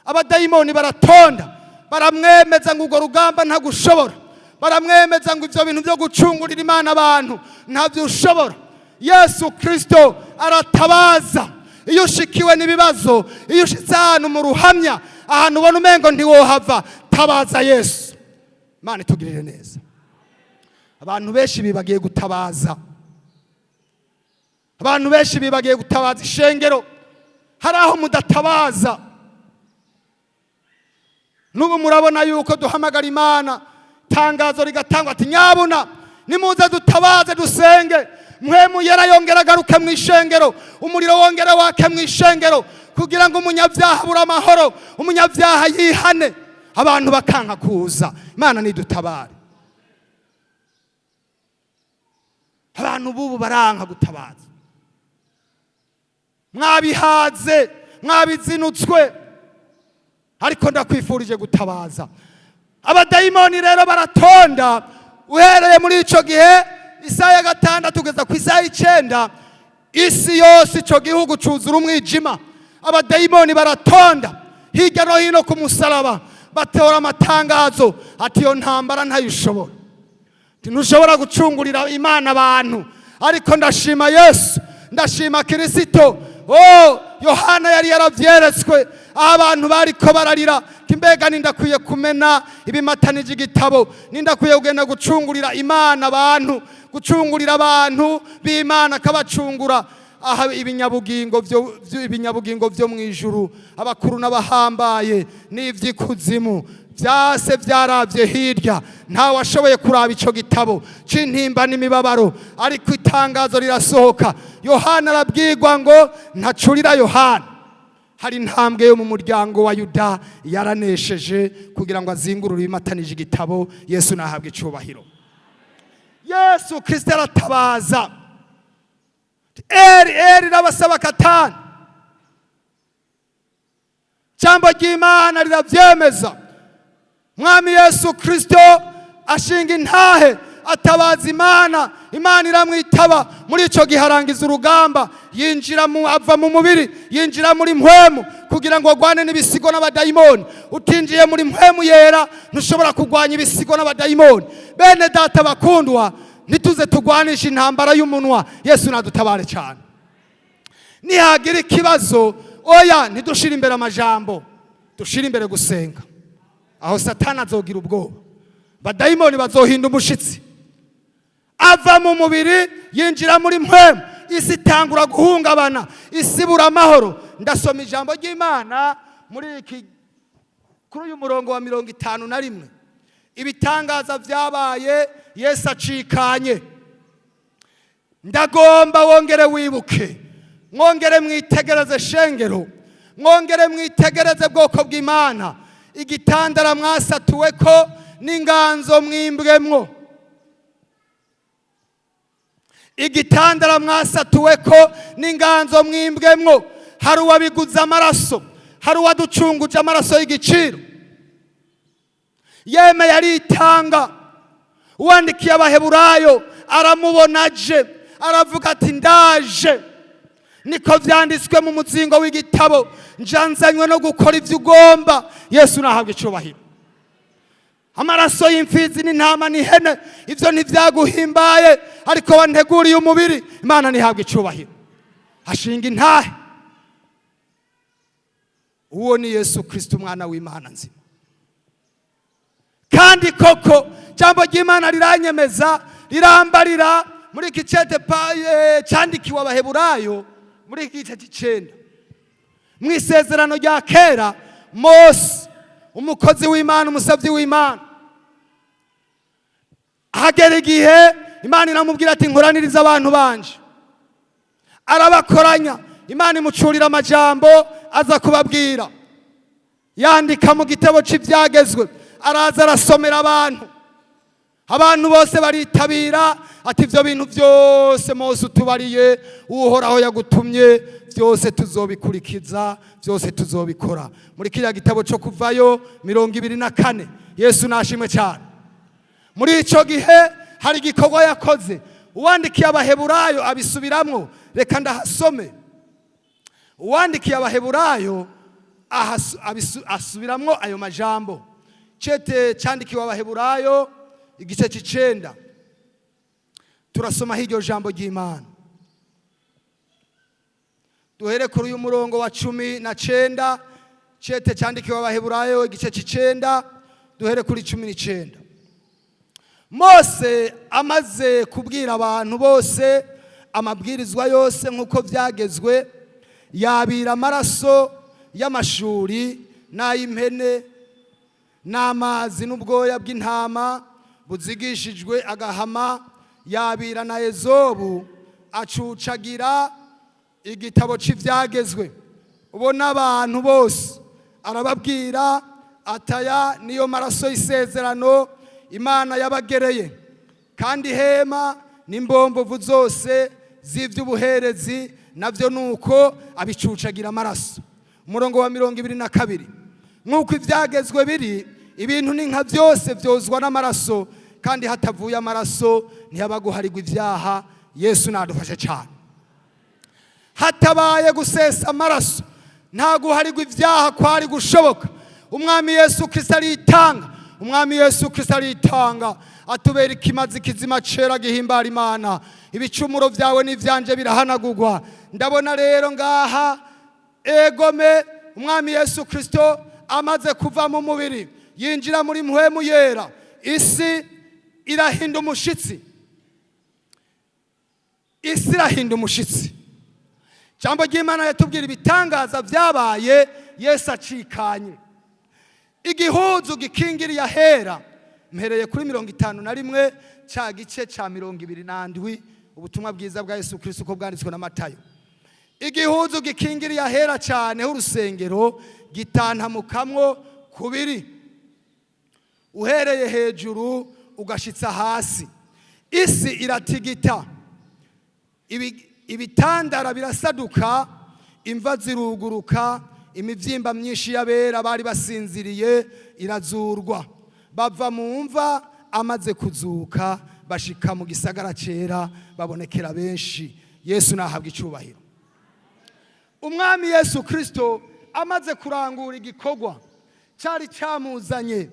[SPEAKER 2] Abadayimoni baratonda, baramwemeza ngo urwo rugamba ntagushobora, baramwemeza ngo ivyo bintu byo gucungurira Imana abantu ntabyo ushobora. Yesu Kristo aratabaza. Iyo ushikiwe n'ibibazo, iyo ushitse ahantu mu ruhamya, ahantu ubona umengo ntiwohava, tabaza Yesu. Imana itugirire neza. Abantu benshi bibagiye gutabaza, abantu benshi bibagiye gutabaza. Ishengero, hari aho mudatabaza. N'ubu murabona yuko duhamagara Imana, tangazo rigatangwa ati: "Nyabuna nimuze dutabaze, dusenge." Mpwemu Yera yongera agaruke mu ishengero, umuriro wongera wake mu ishengero, kugira ngo umunyabyaha abure amahoro, umunyabyaha yihane. Abantu bakanka kuza. Imana nidutabare. Abantu bubu baranka gutabaza. Mwabihaze, mwabizinutswe, ariko ndakwifurije gutabaza. Abadayimoni rero baratonda uhereye muri ico gihe isaha ya 6 kugeza ku isaha y'icenda. Isi yose, ico gihugu cuzura umwijima. Abadayimoni baratonda hirya no hino ku musaraba, batora amatangazo ati: "Iyo ntambara ntayishobora, ntushobora gucungurira Imana abantu." Ariko ndashima Yesu, ndashima Kirisito. Oh, Yohana yari yaravyeretswe, aho abantu bariko bararira ati mbega nindakwiye kumena ibimatanije igitabo, nindakwiye kugenda gucungurira Imana abantu, gucungurira abantu b'Imana akabacungura. Aha ibinyabugingo vyo mu ijuru, abakuru n'abahambaye n'ivy'ikuzimu vyase vyaravye hirya, ntawe washoboye kuraba ico gitabo c'intimba n'imibabaro. Ariko itangazo rirasohoka, Yohana arabwirwa ngo ntacurira Yohana, hari intambwe yo mu muryango wa Yuda yaranesheje kugira ngo azingurure ibimatanije igitabo. Yesu nahabwe icubahiro. Yesu Kristo aratabaza, Eri Eri lama sabakatani. Jambo ry'Imana riravyemeza. Mwami Yesu Kristo ashinga intahe, atabaza Imana, Imana iramwitaba. Muri ico gihe arangiza urugamba, ava mu mubiri yinjira muri mpwemu kugira ngo agwane n'ibisigo n'abadayimoni. Utinjiye muri mpwemu yera ntushobora kugwanya ibisigo n'abadayimoni. Bene data bakundwa, ntituze tugwanisha intambara y'umunwa. Yesu nadutabare cyane. Nihagira ikibazo, oya, ntidushire imbere amajambo, dushire imbere gusenga. Aho Satani azogira ubwoba, badayimoni bazohinda umushitsi. Ava mu mubiri yinjira muri mpwemu, isi itangura guhungabana, isi ibura amahoro. Ndasoma ijambo ry'Imana muri iki, kuri uyu murongo wa 51, ibitangaza vyabaye Yesu acikanye. Ndagomba wongere wibuke, mwongere mwitegereze shengero, mwongere mwitegereze bwoko bw'Imana, igitandara mwasatuwe ko n'inganzo mwimbwemwo. Igitandara mwasatuwe ko n'inganzo mwimbwemwo. Hari uwabiguze amaraso, hari uwaducunguje amaraso y'igiciro, yemeye aritanga. Uwandikiye Abaheburayo aramubona aje, aravuga ati ndaje, niko vyanditswe mu muzingo w'igitabo, njanzanywe no gukora ivyo ugomba. Yesu nahabwe icubahiro. Amaraso y'imfizi n'intama n'ihene, ivyo ntivyaguhimbaye, ariko wanteguriye umubiri. Imana ntihabwe icubahiro. Ashinga intahe, uwo ni Yesu Kristo umwana w'Imana nzima. Kandi koko jambo ry'Imana riranyemeza, rirambarira muri iki cete cyandikiwe Abaheburayo muri iki gice c'icenda. Mu isezerano rya kera, Mose umukozi w'Imana, umusavyi w'Imana, hagera igihe Imana iramubwira ati nkoraniriza abantu banje. Arabakoranya, Imana imucurira amajambo aza kubabwira, yandika mu gitabo c'ivyagezwe, araza arasomera abantu. Abantu bose baritabira, ati ivyo bintu byose Mose utubariye, Uhoraho yagutumye, byose tuzobikurikiza, byose tuzobikora. Muri kiriya gitabo cyo kuvayo 24, Yesu nashimwe cyane. Muri ico gihe hari igikorwa yakoze, uwandikiye Abaheburayo abisubiramwo. Reka ndahasome. Uwandikiye Abaheburayo asubiramwo ayo majambo. Cete cyandikiwe Abaheburayo igice c'icenda, turasoma hiryo jambo ry'Imana. Duhere kuri uyu murongo wa 19. Cete cyandikiwe Abaheburayo igice c'icenda, duhere kuri 19. Mose amaze kubwira abantu bose amabwirizwa yose nk'uko vyagezwe, yabira amaraso y'amashuri n'ay'impene n'amazi n'ubwoya bw'intama buzigishijwe agahama, yabira na ezobu, acucagira igitabo c'ivyagezwe. Ubona abantu bose arababwira ataya niyo maraso y'isezerano Imana yabagereye. Kandi hema n'imbombovu zose z'ivy'ubuherezi navyo nuko abicucagira amaraso. Umurongo wa 22, nk'uko ivyagezwe biri, ibintu ni nka byose vyozwa n'amaraso, kandi hatavuye amaraso ntihaba guharigwa ivyaha. Yesu nadufashe cyane. Hatabaye gusesa amaraso nta guharigwa ivyaha kwari gushoboka. Umwami Yesu Kristo aritanga, Umwami Yesu Kristo aritanga, atubera ikimazi kizima cera gihimbara Imana. Ibicumuro vyawe n'ivyanje birahanagurwa. Ndabona rero ngaha Egome, Umwami Yesu Kirisito amaze kuva mu mubiri, yinjira muri Mpwemu Yera, isi irahinda umushitsi, isi irahinda umushitsi. Ijambo ry'Imana yatubwira ibitangaza byabaye Yesu acikanye. Igihuzu gikingiriye ahera, mpereye kuri 51, cya gice cya 27, Ubutumwa Bwiza bwa Yesu Kirisito uko bwanditswe na Matayo. Igihuzu gikingiriye ahera cyane h'urusengero gitantamukamwo kubiri, uhereye hejuru ugashitsa hasi. Isi iratigita, ibitandara birasaduka, imva ziruguruka, imibyimba myinshi y'abera bari basinziriye irazurwa. Bava mu mva amaze kuzuka, bashika mu gisagara cyera, babonekera benshi. Yesu nahabwa icyubahiro. Umwami Yesu Kirisito amaze kurangura igikorwa cyari cyamuzanye,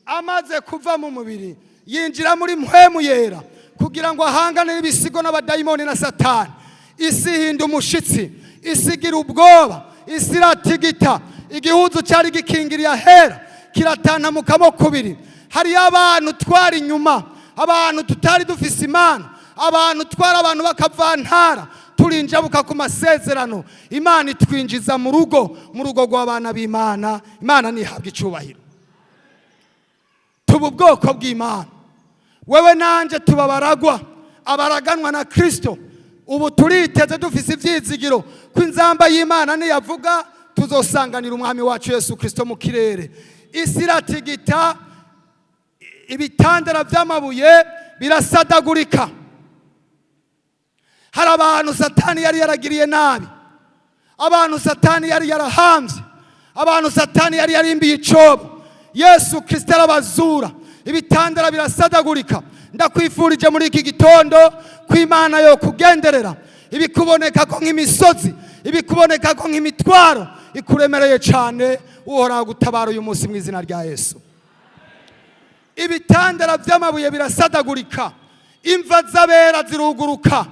[SPEAKER 2] amaze kuva mu mubiri, yinjira muri Mpwemu Yera kugira ngo ahangane n'ibisigo n'abadayimoni na Satani. Isi ihinda umushitsi, isi igira ubwoba, isi iratigita. Igihuzu cyari gikingiriye ahera kiratantamukamo kubiri. Hariyo abantu twari inyuma, abantu tutari dufise Imana, abantu twari abantu bakavantara, turinjabuka ku masezerano, Imana itwinjiza mu rugo, mu rugo rw'abana b'Imana. Imana ntihabwa icyubahiro. Tuba ubwoko bw'Imana, wewe nanjye tuba abaragwa, abaraganwa na Kirisito. Ubu turiteze, dufise ibyizigiro ko inzamba y'Imana niyavuga tuzosanganira Umwami wacu Yesu Kirisito mu kirere. Isi iratigita, ibitandara by'amabuye birasadagurika. Hari abantu Satani yari yaragiriye nabi, abantu Satani yari yarahambye, abantu Satani yari yarimbiye icobo. Yesu Kirisito arabazura, ibitandara birasadagurika. Ndakwifurije muri iki gitondo ko Imana yo kugenderera. Ibikuboneka ko nk'imisozi, ibikuboneka ko nk'imitwaro ikuremereye cyane, Uhoraho gutabara uyu munsi mu izina rya Yesu. Ibitandara by'amabuye birasadagurika, imva z'abera ziruguruka.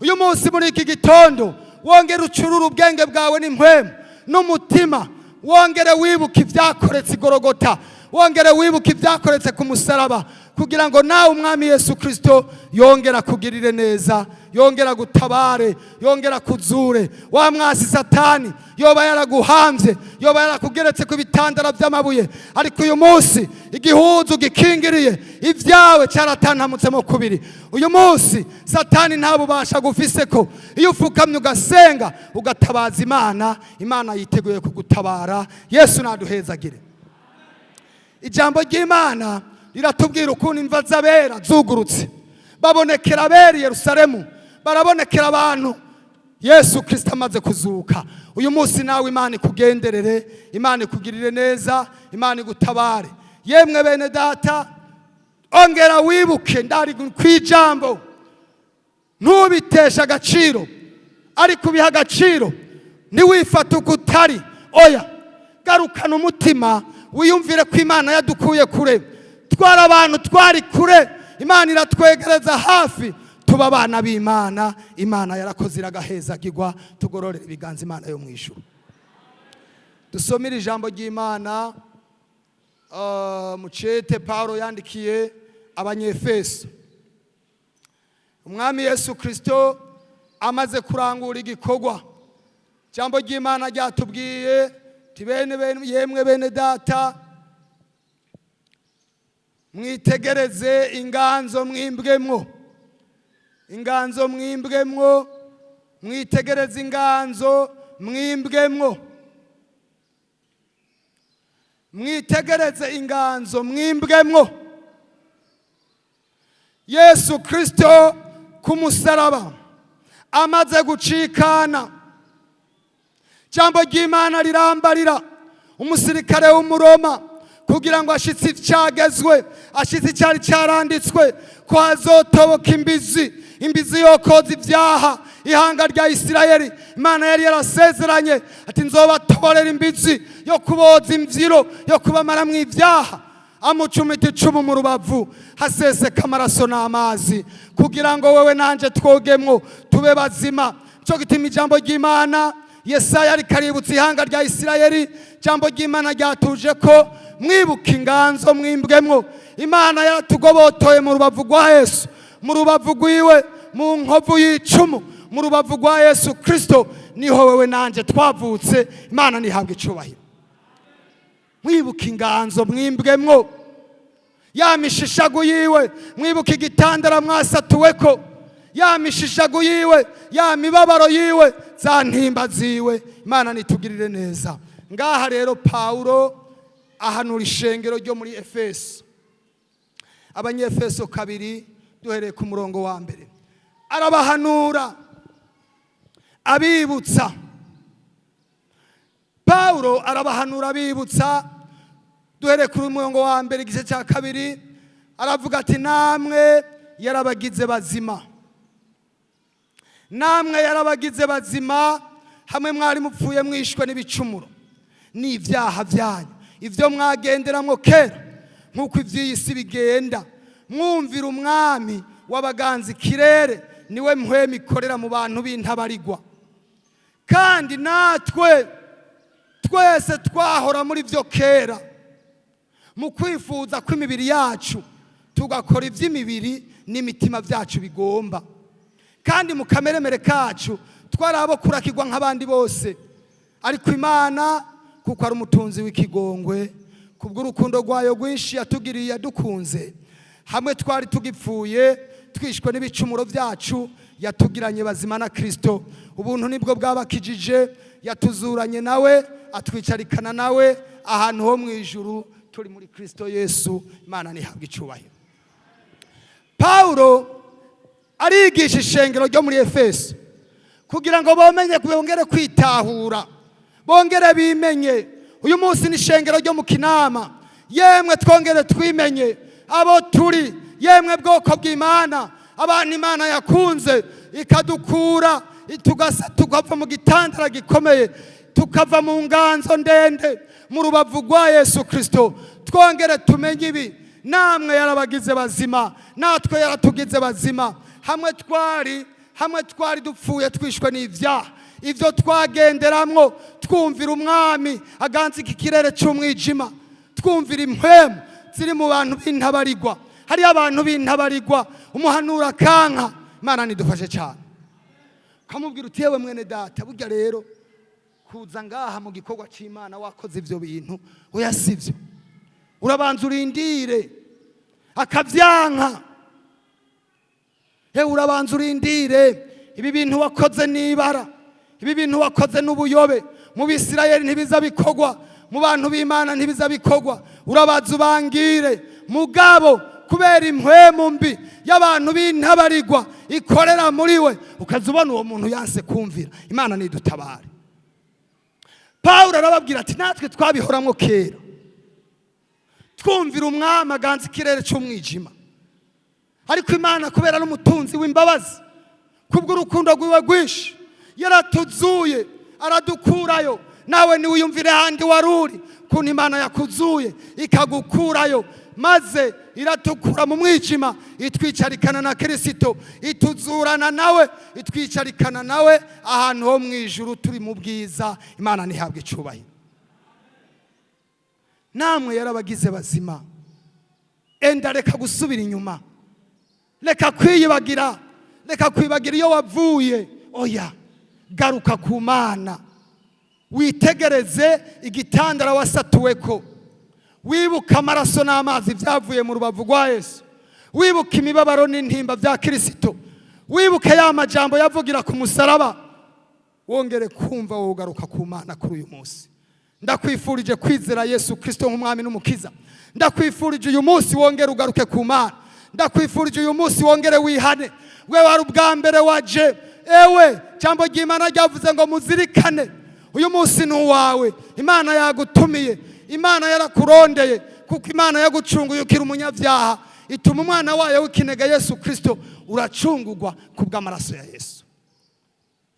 [SPEAKER 2] Uyu munsi muri iki gitondo wongere ucurure ubwenge bwawe n'impwemu n'umutima, wongere wibuke ibyakoretse igorogota, wongere wibuke ibyakoretse ku musaraba, kugira ngo nawe Umwami Yesu Kirisito yongera kugirire neza, yongera gutabare, yongera kuzure. Wa mwasi Satani yoba yaraguhambye, yoba yarakugeretse ku bitandara by'amabuye, ariko uyu munsi igihuzu gikingiriye ibyawe cyaratantamutsemo kubiri. Uyu munsi Satani nta bubasha gufise ko iyo ufukamye ugasenga ugatabaza Imana, Imana yiteguye kugutabara. Yesu naduhezagire. Ijambo ry'Imana riratubwira ukuntu imva z'abera zugurutse, babonekera abera i Yerusalemu, barabonekera abantu Yesu Kirisito amaze kuzuka. Uyu munsi nawe Imana ikugenderere, Imana ikugirire neza, Imana igutabare. Yemwe bene data, ongera wibuke ndari ku ijambo, ntubiteshe agaciro, ariko ubiha agaciro. Ntiwifate uko utari, oya, garukana umutima, wiyumvire ko Imana yadukuye kure. Twari abantu twari kure, Imana iratwegereza hafi, tuba abana b'Imana. Imana yarakoze, iragahezagirwa. Tugororera ibiganza Imana yo mu ijuru. Dusomere ijambo ry'Imana mucete Paulo yandikiye Abanyefeso. Umwami Yesu Kirisito amaze kurangura igikorwa, ijambo ry'Imana ryatubwiye bene yemwe bene data, mwitegereze inganzo mwimbwemwo, inganzo mwimbwemwo, mwitegereze inganzo mwimbwemwo, mwitegereze inganzo mwimbwemwo. Yesu Kirisito ku musaraba amaze gucikana, ijambo ry'Imana rirambarira umusirikare w'Umuroma kugira ngo ashitse icyagezwe, ashitse icyari cyaranditswe ko hazotoboka imbizi, imbizi yo koza ibyaha ihanga rya Isirayeli. Imana yari yarasezeranye ati nzobatoborera imbizi yo kuboza imbyiro, yo kubamaramwo ibyaha. Amucumita icumu mu rubavu, haseseka amaraso n'amazi, kugira ngo wewe nanje twogemwo tube bazima. Cyo gituma ijambo ry'Imana Yesaya ariko aributsa ihanga rya Isirayeli. Ijambo ry'Imana ryatuje ko mwibuka inganzo mwimbwemwo. Imana yaratugobotoye mu rubavu rwa Yesu, mu rubavu rwiwe, mu nkovu y'icumu, mu rubavu rwa Yesu Kristo niho wewe nanje twavutse. Imana ntihabwe icubahiro. Mwibuka inganzo mwimbwemwo, ya mishishagu yiwe, mwibuka igitandara mwasatuweko, ya mishishagu yiwe, ya mibabaro yiwe, za ntimba ziwe. Imana nitugirire neza. Ngaha rero Pawulo ahanura ishengero ryo muri Efeso. Abanyefeso 2 duhereye ku murongo wa 1, arabahanura abibutsa. Pawulo arabahanura abibutsa, duhereye kuri murongo wa 1 igice cya 2, aravuga ati namwe yarabagize bazima, namwe yarabagize bazima hamwe mwari mupfuye mwishwe n'ibicumuro n'ibyaha byanyu, ibyo mwagenderamwo kera nk'uko iby'iyi si bigenda, mwumvira umwami w'abaganza ikirere, niwe mpwema ikorera mu bantu b'intabarigwa. Kandi natwe twese twahora muri byo kera mu kwifuza kw'imibiri yacu, tugakora iby'imibiri n'imitima byacu bigomba. Kandi mu kameremere kacu twari abo kurakirwa nk'abandi bose, ariko Imana kuko ari umutunzi w'ikigongwe, kubw'urukundo rwayo rwinshi yatugiriye yadukunze, hamwe twari tugipfuye twishwe n'ibicumuro byacu, yatugiranye bazima na Kristo. Ubuntu nibwo bwabakijije, yatuzuranye nawe, atwicarikana nawe ahantu ho mu ijuru turi muri Kristo Yesu. Imana ntihabwe icubahiro. Pawulo arigisha ishengero ryo muri Efeso kugira ngo bomenye, bongere kwitahura, bongere bimenye. Uyu munsi ni ishengero ryo mu Kinama, yemwe twongere twimenye abo turi, yemwe bwoko bw'Imana, abantu Imana yakunze ikadukura, tugasa tukava mu gitandara gikomeye, tukava mu nganzo ndende, mu rubavu rwa Yesu Kristo. Twongere tumenye ibi, namwe yarabagize bazima, natwe yaratugize bazima, hamwe twari dupfuye twishwe n'ibyaha, ibyo twagenderamwo twumvira umwami aganza iki kirere cy'umwijima, twumvira impwemu ziri mu bantu b'intabarigwa. Hariyo abantu b'intabarigwa, umuhanura kanka. Imana nidufashe cyane. Kamubwira uti yewe mwene data, burya rero kuza ngaha mu gikorwa cy'Imana wakoze ibyo bintu, oya sivyo, urabanza urindire. Akavyanka, hewe urabanza urindire, ibi bintu wakoze n'ibara, ibi bintu wakoze n'ubuyobe, mu Bisirayeli ntibiza bikogwa, mu bantu b'Imana ntibiza bikogwa, urabaza ubangire. Mugabo kubera impwemu mbi y'abantu b'intabarigwa ikorera muri we, ukaza ubona uwo muntu yanse kumvira. Imana nidutabare. Pawulo arababwira ati natwe twabihoramwo kera, twumvira umwami aganza ikirere cy'umwijima, ariko Imana kubera n'umutunzi w'imbabazi, kubw'urukundo rwiwe rwinshi, yaratuzuye aradukurayo. Nawe niwiyumvire handi waruri, kuntu Imana yakuzuye ikagukurayo, maze iratukura mu mwijima, itwicarikana na Kristo, ituzurana nawe, itwicarikana nawe ahantu ho mu ijuru turi mu bwiza. Imana ntihabwe icubahiro. Namwe yarabagize bazima. Enda reka gusubira inyuma, reka kwiyibagira, reka kwibagira iyo wavuye. Oya, garuka ku Mana, witegereze igitandara wasatuweko, wibuka amaraso n'amazi byavuye mu rubavu rwa Yesu, wibuka imibabaro n'intimba bya Kristo, wibuke ya majambo yavugira ku musaraba, wongere kumva wogaruka ku Mana kuri uyu munsi. Ndakwifurije kwizera Yesu Kristo nk'umwami n'umukiza. Ndakwifurije uyu munsi wongere ugaruke ku Mana. Ndakwifurije uyu munsi wongere wihane. We wari ubwa mbere waje, ewe jambo ry'Imana ryavuze ngo muzirikane, uyu munsi ni uwawe. Imana yagutumiye, Imana yarakurondeye, kuko Imana yagucunguye ukiri umunyabyaha, ituma umwana wayo w'ikinege Yesu Kristo, uracungurwa kubw'amaraso ya Yesu.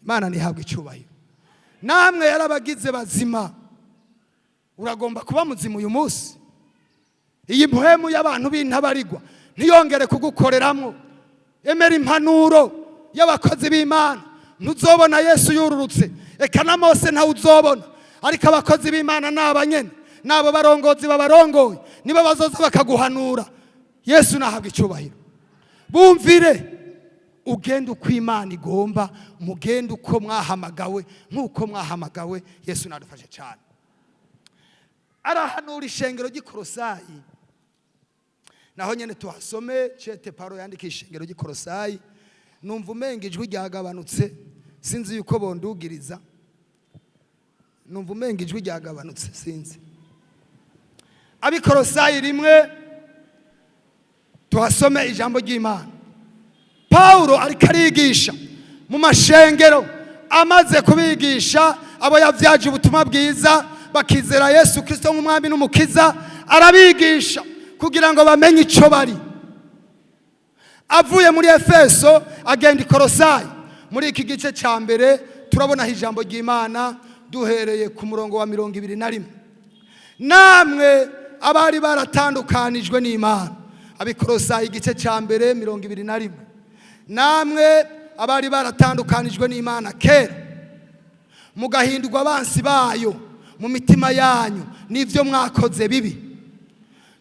[SPEAKER 2] Imana ntihabwe icubahiro. Namwe yarabagize bazima. Uragomba kuba muzima uyu munsi. Iyi mpwemu y'abantu b'intabarigwa ntiyongere kugukoreramwo. Emera impanuro y'abakozi b'Imana. Ntuzobona Yesu yururutse. Eka na Mose ntawe uzobona. Ariko abakozi b'Imana n'abanyene n'abo barongozi babarongoye nibo bazoza bakaguhanura. Yesu nahabwa icyubahiro. Bumvire, ugende uko Imana igomba, mugende uko mwahamagawe, nk'uko mwahamagawe. Yesu nadufashe cyane. Arahanura ishengero ry'Ikorosayi, naho nyene tuhasome. Cete Paro yandika ishengero ry'Ikorosayi. Numva umenga ijwi ryagabanutse, sinzi yuko bondugiriza. Numva umenga ijwi ryagabanutse, sinzi. Abikorosayi 1, tuhasome ijambo ry'Imana. Paulo ariko arigisha mu mashengero, amaze kubigisha abo yavyaje ubutumwa bwiza bakizera Yesu Kristo nk'umwami n'umukiza, arabigisha kugira ngo bamenye ico bari. Avuye muri Efeso agenda i Korosayi. Muri iki gice ca mbere turabonaho ijambo ry'Imana duhereye ku murongo wa 21. Namwe abari baratandukanijwe n'Imana, Abikorosayi igice ca mbere 21. Namwe abari baratandukanijwe n'Imana kera, mugahindurwa abansi bayo mu mitima yanyu n'ivyo mwakoze bibi,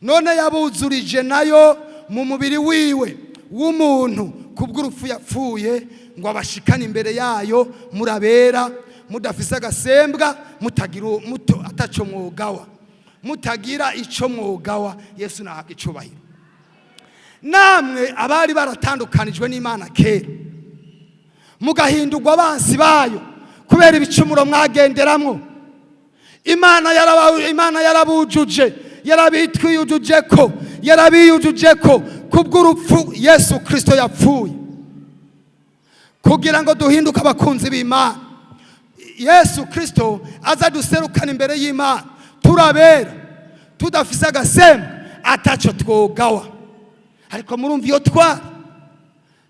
[SPEAKER 2] none yabuzurije nayo mu mubiri wiwe w'umuntu kubw'urupfu yapfuye, ngo abashikane imbere yayo murabera, mudafise agasembwa, mutagira muto ataco mwogawa, mutagira ico mwogawa. Yesu nahabwa icubahiro. Namwe abari baratandukanijwe n'Imana kera, mugahindurwa abansi bayo kubera ibicumuro mwagenderamwo, Imana yarabujuje, yarabitwiyujuje ko, yarabiyujuje ko kubw'urupfu Yesu Kristo yapfuye, kugira ngo duhinduke abakunzi b'Imana. Yesu Kristo aza duserukana imbere y'Imana turabera, tudafise agasembwa, ataco twogawa. Ariko murumva iyo twari,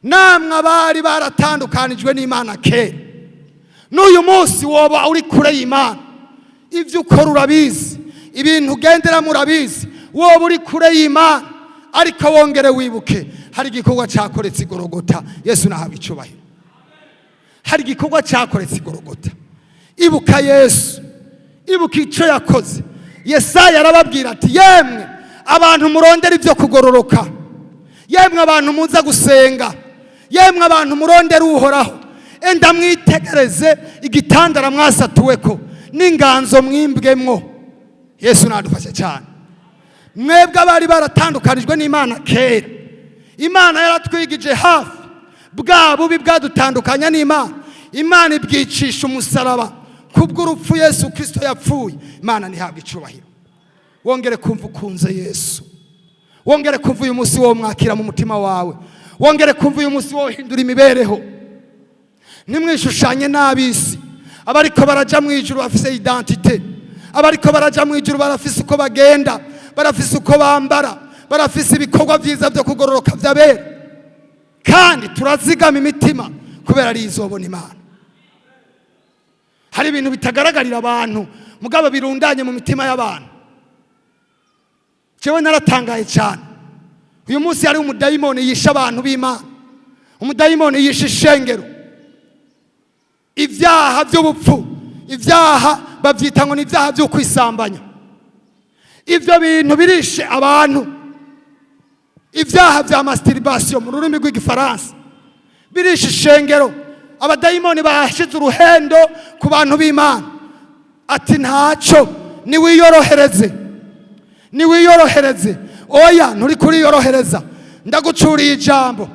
[SPEAKER 2] namwe abari baratandukanijwe n'Imana kera, n'uyu munsi woba uri kure y'Imana. Ivyo ukora urabizi, ibintu ugenderamo urabizi, woba uri kure y'Imana, ariko wongere wibuke hari igikorwa cyakoretse igorogota. Yesu nahabwa icubahiro. Hari igikorwa cyakoretse igorogota. Ibuka Yesu, ibuka icyo yakoze. Yesaya arababwira ati: yemwe abantu murondera ibyo kugororoka, yemwe abantu muza gusenga, yemwe abantu murondera Uhoraho, enda mwitegereze igitandara mwasatuweko n'inganzo mwimbwemwo. Yesu nadufashe cyane. Mwebwe abari baratandukanijwe n'Imana kera, Imana yaratwigije hafi bwa bubi bwadutandukanya n'Imana, Imana ibwicisha umusaraba kubw'urupfu Yesu Kristo yapfuye. Imana ntihabwe icubahiro. Wongere kumva ukunze Yesu, wongere kumva uyu munsi wo mwakira mu mutima wawe, wongere kumva uyu munsi wo hindura imibereho. Ntimwishushanye n'abisi. Abariko baraja mu ijuru bafise identite, abariko baraja mu ijuru barafise uko bagenda, barafise uko bambara, barafise ibikorwa vyiza vyo kugororoka vy'abera. Kandi turazigama imitima kubera ari izobona Imana. Hari ibintu bitagaragarira abantu mugabo birundanye mu mitima y'abantu. Jewe naratangaye cyane. Uyu munsi hari umudayimoni yishe abantu b'Imana, umudayimoni yishe ishengero. Ibyaha by'ubupfu, ibyaha bavyita ngo ni ibyaha byo kwisambanya. Ivyo bintu birishe abantu. Ibyaha vya masturbation mu rurimi rw'igifaransa birishe ishengero. Abadayimoni bashize uruhendo ku bantu b'Imana, ati ntaco, niwiyorohereze, niwiyorohereze. Oya, nturi kuriyorohereza, ndagucuriye ijambo.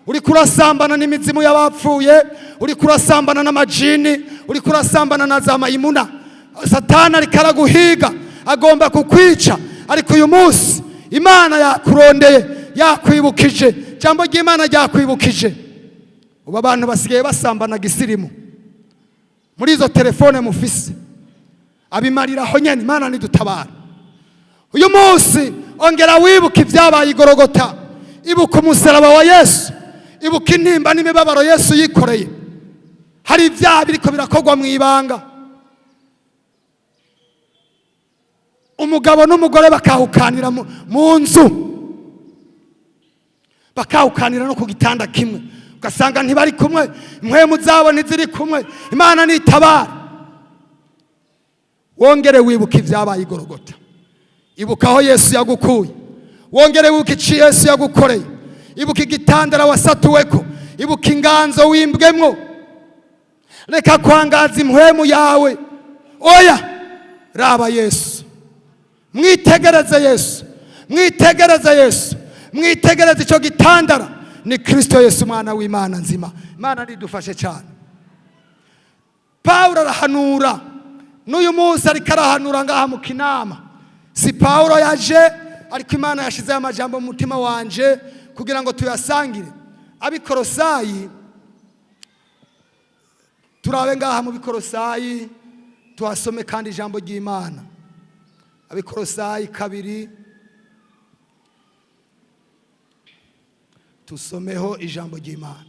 [SPEAKER 2] Uri kurasambana n'imizimu y'abapfuye, uri kurasambana n'amajini, uri kurasambana na za mayimuna. Satani ariko araguhiga, agomba kukwica. Ariko uyu munsi Imana yakurondeye, yakwibukije, ijambo ry'Imana ryakwibukije. Ubu abantu basigaye basambana gisirimu muri izo telefone mufise, abimariraho nyene. Imana nidutabara. Uyu munsi ongera wibuka ibyabaye igorogota, ibuka umusaraba wa Yesu, ibuka intimba n'imibabaro Yesu yikoreye. Hari ibyaha biriko birakorwa mu ibanga, umugabo n'umugore bakahukanira mu nzu, bakahukanira no ku gitanda kimwe, ugasanga ntibari kumwe, impwemu zabo ntiziri kumwe. Imana nitabara. Wongere wibuka ibyabaye igorogota. Ibuka aho Yesu yagukuye. Wongere wibuka icyo Yesu yagukoreye. Ibuka igitandara wasatuweko. Ibuka inganzo wimbwemwo. Reka kwangaza impwemu yawe. Oya, raba Yesu. Mwitegereze Yesu. Mwitegereze Yesu. Mwitegereze icyo gitandara. Ni Kristo Yesu umwana w'Imana nzima. Imana nidufashe cyane. Pawulo arahanura. N'uyu munsi ariko arahanura ngaha mu Kinama. Si Pawulo yaje, ariko Imana yashizeho amajambo mu mutima wanje kugira ngo tuyasangire. Abikorosayi, turabe ngaha mu Bikorosayi, tuhasome kandi ijambo ry'Imana. Abikorosayi 2, tusomeho ijambo ry'Imana.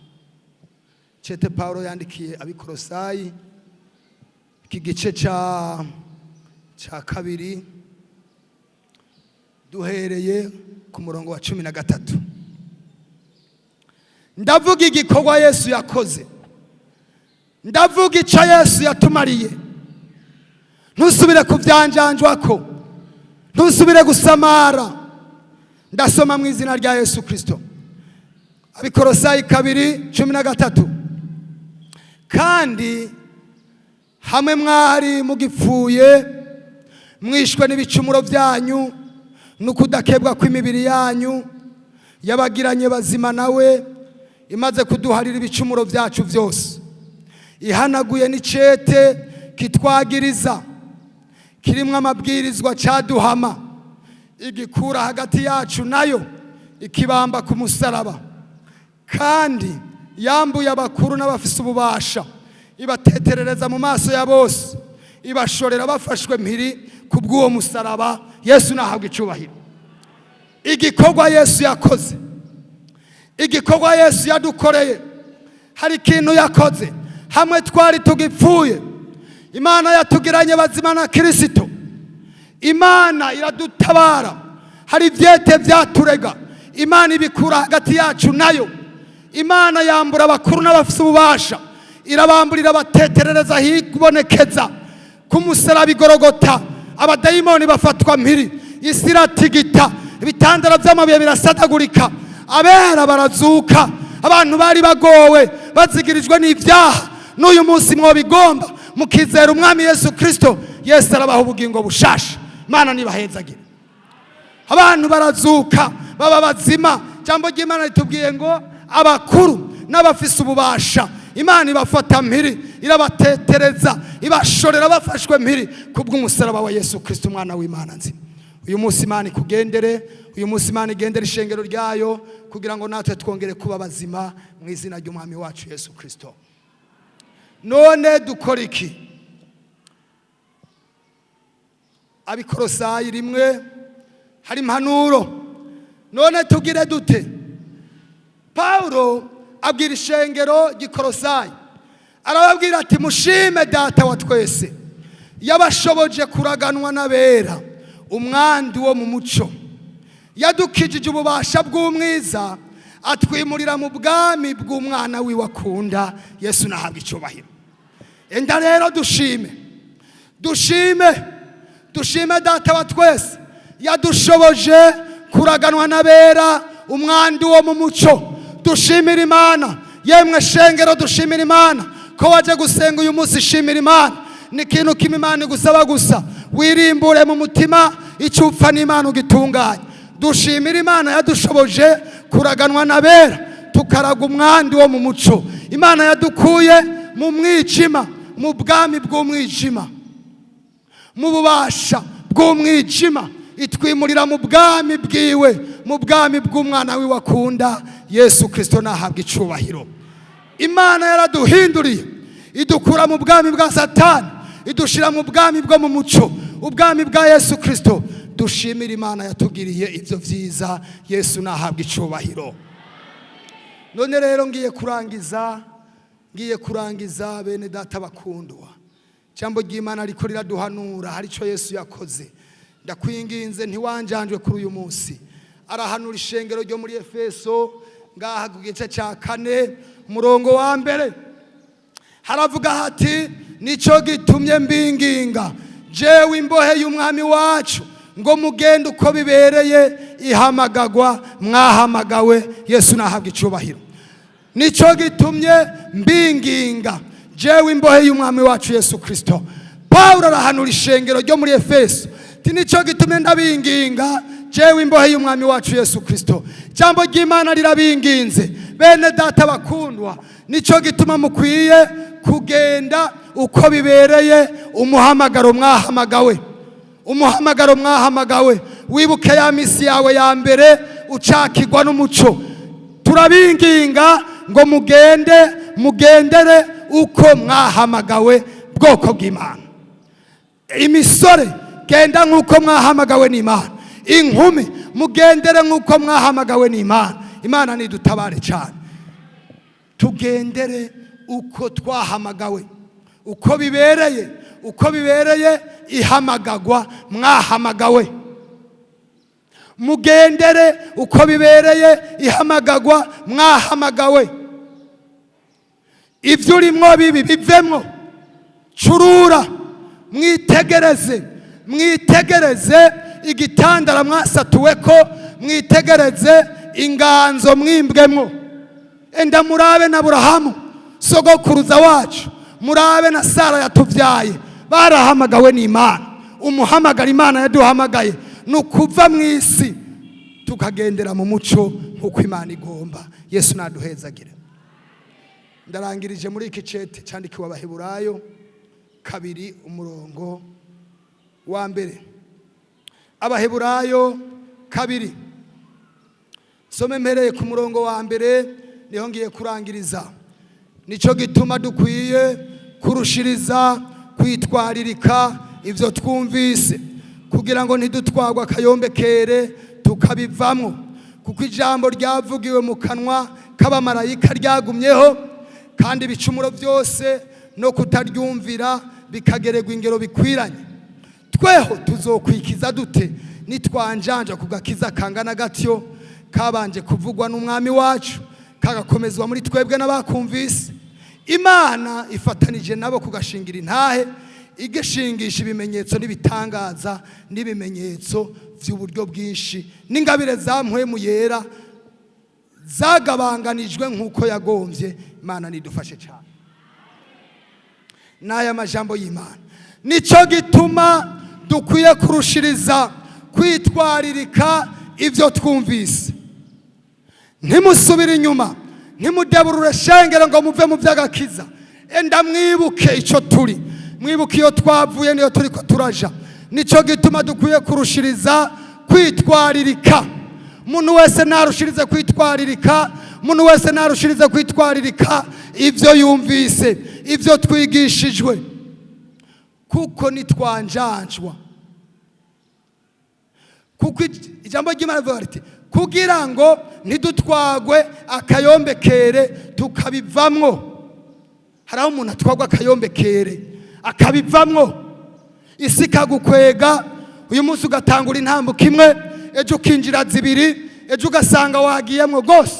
[SPEAKER 2] Cete Paulo yandikiye Abikorosayi, iki gice ca 2, duhereye ku murongo wa 13. Ndavuga igikorwa Yesu yakoze. Ndavuga ico Yesu yatumariye. Ntusubire kuvyanjanjwako. Ntusubire gusamara. Ndasoma mu izina rya Yesu Kristo. Abikorosayi 2:13. Kandi hamwe mwari mugipfuye, mwishwe n'ibicumuro byanyu n'ukudakebwa kw'imibiri yanyu, yabagiranye bazima nawe, imaze kuduharira ibicumuro byacu byose, ihanaguye n'icete kitwagiriza kirimwo amabwirizwa cyaduhama, igikura hagati yacu nayo ikibamba ku musaraba. Kandi yambuye abakuru n'abafise ububasha, ibateterereza mu maso ya bose, ibashorera bafashwe mpiri ku bw'uwo musaraba. Yesu nahabwa icubahiro. Igikorwa Yesu yakoze, igikorwa Yesu yadukoreye, hari ikintu yakoze hamwe twari tugipfuye. Imana yatugiranye bazima na Kristo. Imana iradutabara. Hari ivyete vyaturega, Imana ibikura hagati yacu nayo. Imana yambura abakuru n'abafise ububasha, irabamburira bateterereza hibonekeza ku musaraba igorogota. Abadayimoni bafatwa mpiri, isi iratigita, ibitandara by'amabuye birasadagurika, abera barazuka. Abantu bari bagowe bazigirijwe n'ibyaha, n'uyu munsi mwobigomba mukizera umwami Yesu Kristo, Yesu arabaha ubugingo bushasha. Imana nibahezagire. Abantu barazuka baba bazima. Jambo ry'Imana ritubwiye ngo abakuru n'abafise ububasha Imana ibafata mpiri, irabatetereza, ibashorera bafashwe mpiri kubw'umusaraba wa Yesu Kristo umwana w'Imana nzima. Uyu munsi Imana ikugendere, uyu munsi Imana igendere ishengero ryayo, kugira ngo natwe twongere kuba bazima mu izina ry'umwami wacu Yesu Kristo. None dukora iki? Abikorosayi 1 hari impanuro. None tugire dute? Paulo abwira ishengero ry'Ikorosayi, arababwira ati mushime data wa twese yabashoboje kuraganwa n'abera umwandu wo mu muco, yadukijije ububasha bw'umwiza, atwimurira mu bwami bw'umwana wiwe akunda. Yesu nahabwa icubahiro. Enda rero dushime, dushime, dushime data wa twese yadushoboje kuraganwa n'abera umwandu wo mu muco. Dushimira Imana. Yemwe shengero, dushimira Imana ko waje gusenga uyu munsi. Shimira Imana. Ni ikintu kimwe Imana igusaba gusa, wirimbure mu mutima icyo upfa n'Imana ugitunganye. Dushimira Imana yadushoboje kuraganwa n'abera, tukaraga umwandu wo mu muco. Imana yadukuye mu mwijima, mu bwami bw'umwijima, mu bubasha bw'umwijima, itwimurira mu bwami bwiwe, mu bwami bw'umwana wiwe akunda. Yesu Kristo nahabwa icubahiro. Imana yaraduhinduriye, idukura mu bwami bwa Satani, idushira mu bwami bwo mu muco, ubwami bwa Yesu Kristo. Dushimira Imana yatugiriye ivyo vyiza. Yesu nahabwa icubahiro. None rero ngiye kurangiza, ngiye kurangiza bene data bakundwa. Jambo ry'Imana riko riraduhanura, hari ico Yesu yakoze. Ndakwinginze ntiwanjanjwe kuri uyu munsi. Arahanura ishengero ryo muri Efeso ngaha ku gice ca 4 umurongo wa 1. Haravuga hati nico gitumye mbinginga Jewe imbohe y'umwami wacu, ngo mugende uko bibereye ihamagagwa mwahamagawe. Yesu nahabwa icubahiro. Nicyo gitumye mbinginga, jewe imbohe y'umwami wacu Yesu Kristo. Pawulo arahanura ishengero ryo muri Efeso ti: "Nicyo gitumye ndabinginga, jewe imbohe y'umwami wacu Yesu Kristo." Ijambo ry'Imana rirabinginze, bene data bakundwa. Nicyo gituma mukwiye kugenda uko bibereye umuhamagaro mwahamagawe, umuhamagaro mwahamagawe. Wibuke ya misi yawe ya mbere ucakirwa n'umuco. Turabinginga ngo mugende, mugendere uko mwahamagawe. Bwoko bw'Imana, imisore, genda nk'uko mwahamagawe n'Imana. Inkumi, mugendere nk'uko mwahamagawe n'Imana. Imana nidutabare cyane. Tugendere uko twahamagawe, uko bibereye, uko bibereye ihamagagwa mwahamagawe. Mugendere uko bibereye ihamagagwa mwahamagawe. Ibyo urimwo bibi bivemwo, curura. Mwitegereze, mwitegereze igitandara mwasatuwe ko, mwitegereze inganzo mwimbwemwo. Enda murabe na Burahamu sogokuruza wacu, murabe na Sara yatubyaye, barahamagawe n'Imana. Umuhamagara Imana yaduhamagaye ni ukuva mu isi tukagendera mu muco nk'uko Imana igomba. Yesu naduhezagire. Ndarangirije muri iki cete cyandikiwe Abaheburayo 2, umurongo wa 1. Abaheburayo 2, some mpereye ku murongo wa 1, niho ngiye kurangiriza. Nicyo gituma dukwiye kurushiriza kwitwaririka ibyo twumvise, kugira ngo ntidutwagwe akayombekere tukabivamo. Kuko ijambo ryavugiwe mu kanwa k'abamarayika ryagumyeho, kandi ibicumuro byose no kutaryumvira bikageregwa ingero bikwiranye, tweho tuzokwikiza dute nitwanjanja ku gakiza kangana gatyo, kabanje kuvugwa n'umwami wacu, kagakomezwa muri twebwe n'abakumvise, Imana ifatanije nabo kugashingira intahe, igashingisha ibimenyetso n'ibitangaza n'ibimenyetso by'uburyo bwinshi n'ingabire za Mpwemu Yera zagabanganijwe nk'uko yagombye? Imana nidufashe cyane n'aya majambo y'Imana. Nicyo gituma dukwiye kurushiriza kwitwaririka ibyo twumvise. Ntimusubire inyuma, ntimudeburure shengero ngo muve mu by'agakiza. Enda mwibuke icyo turi, mwibuke iyo twavuye niyo turi ko turaja. Nicyo gituma dukwiye kurushiriza kwitwaririka. Umuntu wese narushirize kwitwaririka, umuntu wese narushirize kwitwaririka ibyo yumvise, ibyo twigishijwe, kuko nitwanjanjwa. Kuko ijambo ry'Imana rivuga riti: "Kugira ngo ntidutwagwe akayombekere tukabivamwo." Hari aho umuntu atwagwa akayombekere akabivamwo, isi ikagukwega. Uyu munsi ugatangura intambuko imwe, ejo ukinjira zibiri, ejo ugasanga wagiyemwo rwose.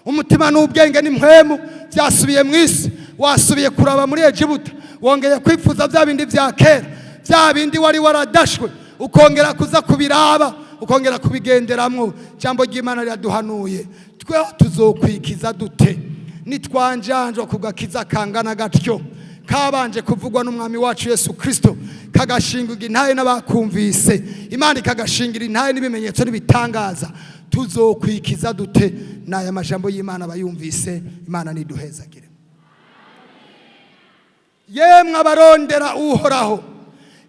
[SPEAKER 2] Umutima n'ubwenge n'impwemu byasubiye mu isi, wasubiye kuraba muri Egibuta, wongeye kwifuza bya bindi bya kera, bya bindi wari waradashwe, ukongera kuza kubiraba, ukongera kubigenderamwo. Ijambo ry'Imana riraduhanuye: tweho tuzokwikiza dute nitwanjanjwa ku gakiza kangana gatyo, kabanje kuvugwa n'umwami wacu Yesu Kristo, kagashingirwa intahe n'abakumvise, Imana ikagashingira intahe n'ibimenyetso n'ibitangaza? Tuzokwikiza dute? N'aya majambo y'Imana bayumvise. Imana niduhezagire. Yemwe abarondera Uhoraho,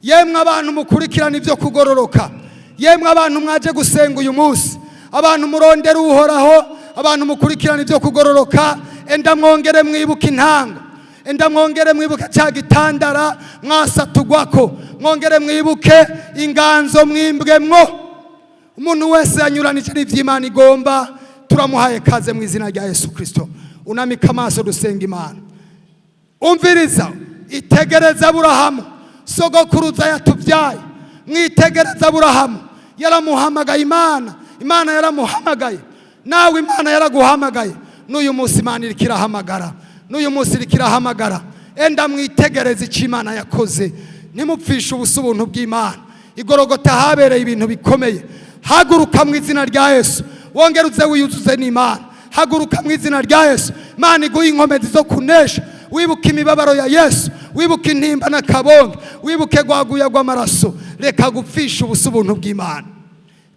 [SPEAKER 2] yemwe abantu mukurikirana ibyo kugororoka, yemwe abantu mwaje gusenga uyu munsi, abantu murondera Uhoraho, abantu mukurikirana ibyo kugororoka, enda mwongere mwibuke intango, enda mwongere mwibuke cya gitandara mwasatugwako, mwongere mwibuke inganzo mwimbwemwo. Umuntu wese yanyuranije n'iby'Imana igomba, turamuhaye kaze mu izina rya Yesu Kirisito. Unamika amaso, dusenga Imana. Umviriza, itegereza Aburahamu sogokuruza yatubyaye. Mwitegereza Aburahamu, yaramuhamagaye Imana, Imana yaramuhamagaye. Nawe Imana yaraguhamagaye. N'uyu munsi Imana iriko irahamagara, n'uyu munsi iriko irahamagara. Enda mwitegereze icyo Imana yakoze. Ntimupfishe ubusa ubuntu bw'Imana. Igorogota habereye ibintu bikomeye. Haguruka mu izina rya Yesu, wongere uze wiyuzuze n'Imana. Haguruka mu izina rya Yesu, Imana iguhe inkomezi zo kunesha. Wibuke imibabaro ya Yesu, wibuke intimba n'akabonge, wibuke gwaguya rw'amaraso. Reka gupfisha ubusa ubuntu bw'Imana.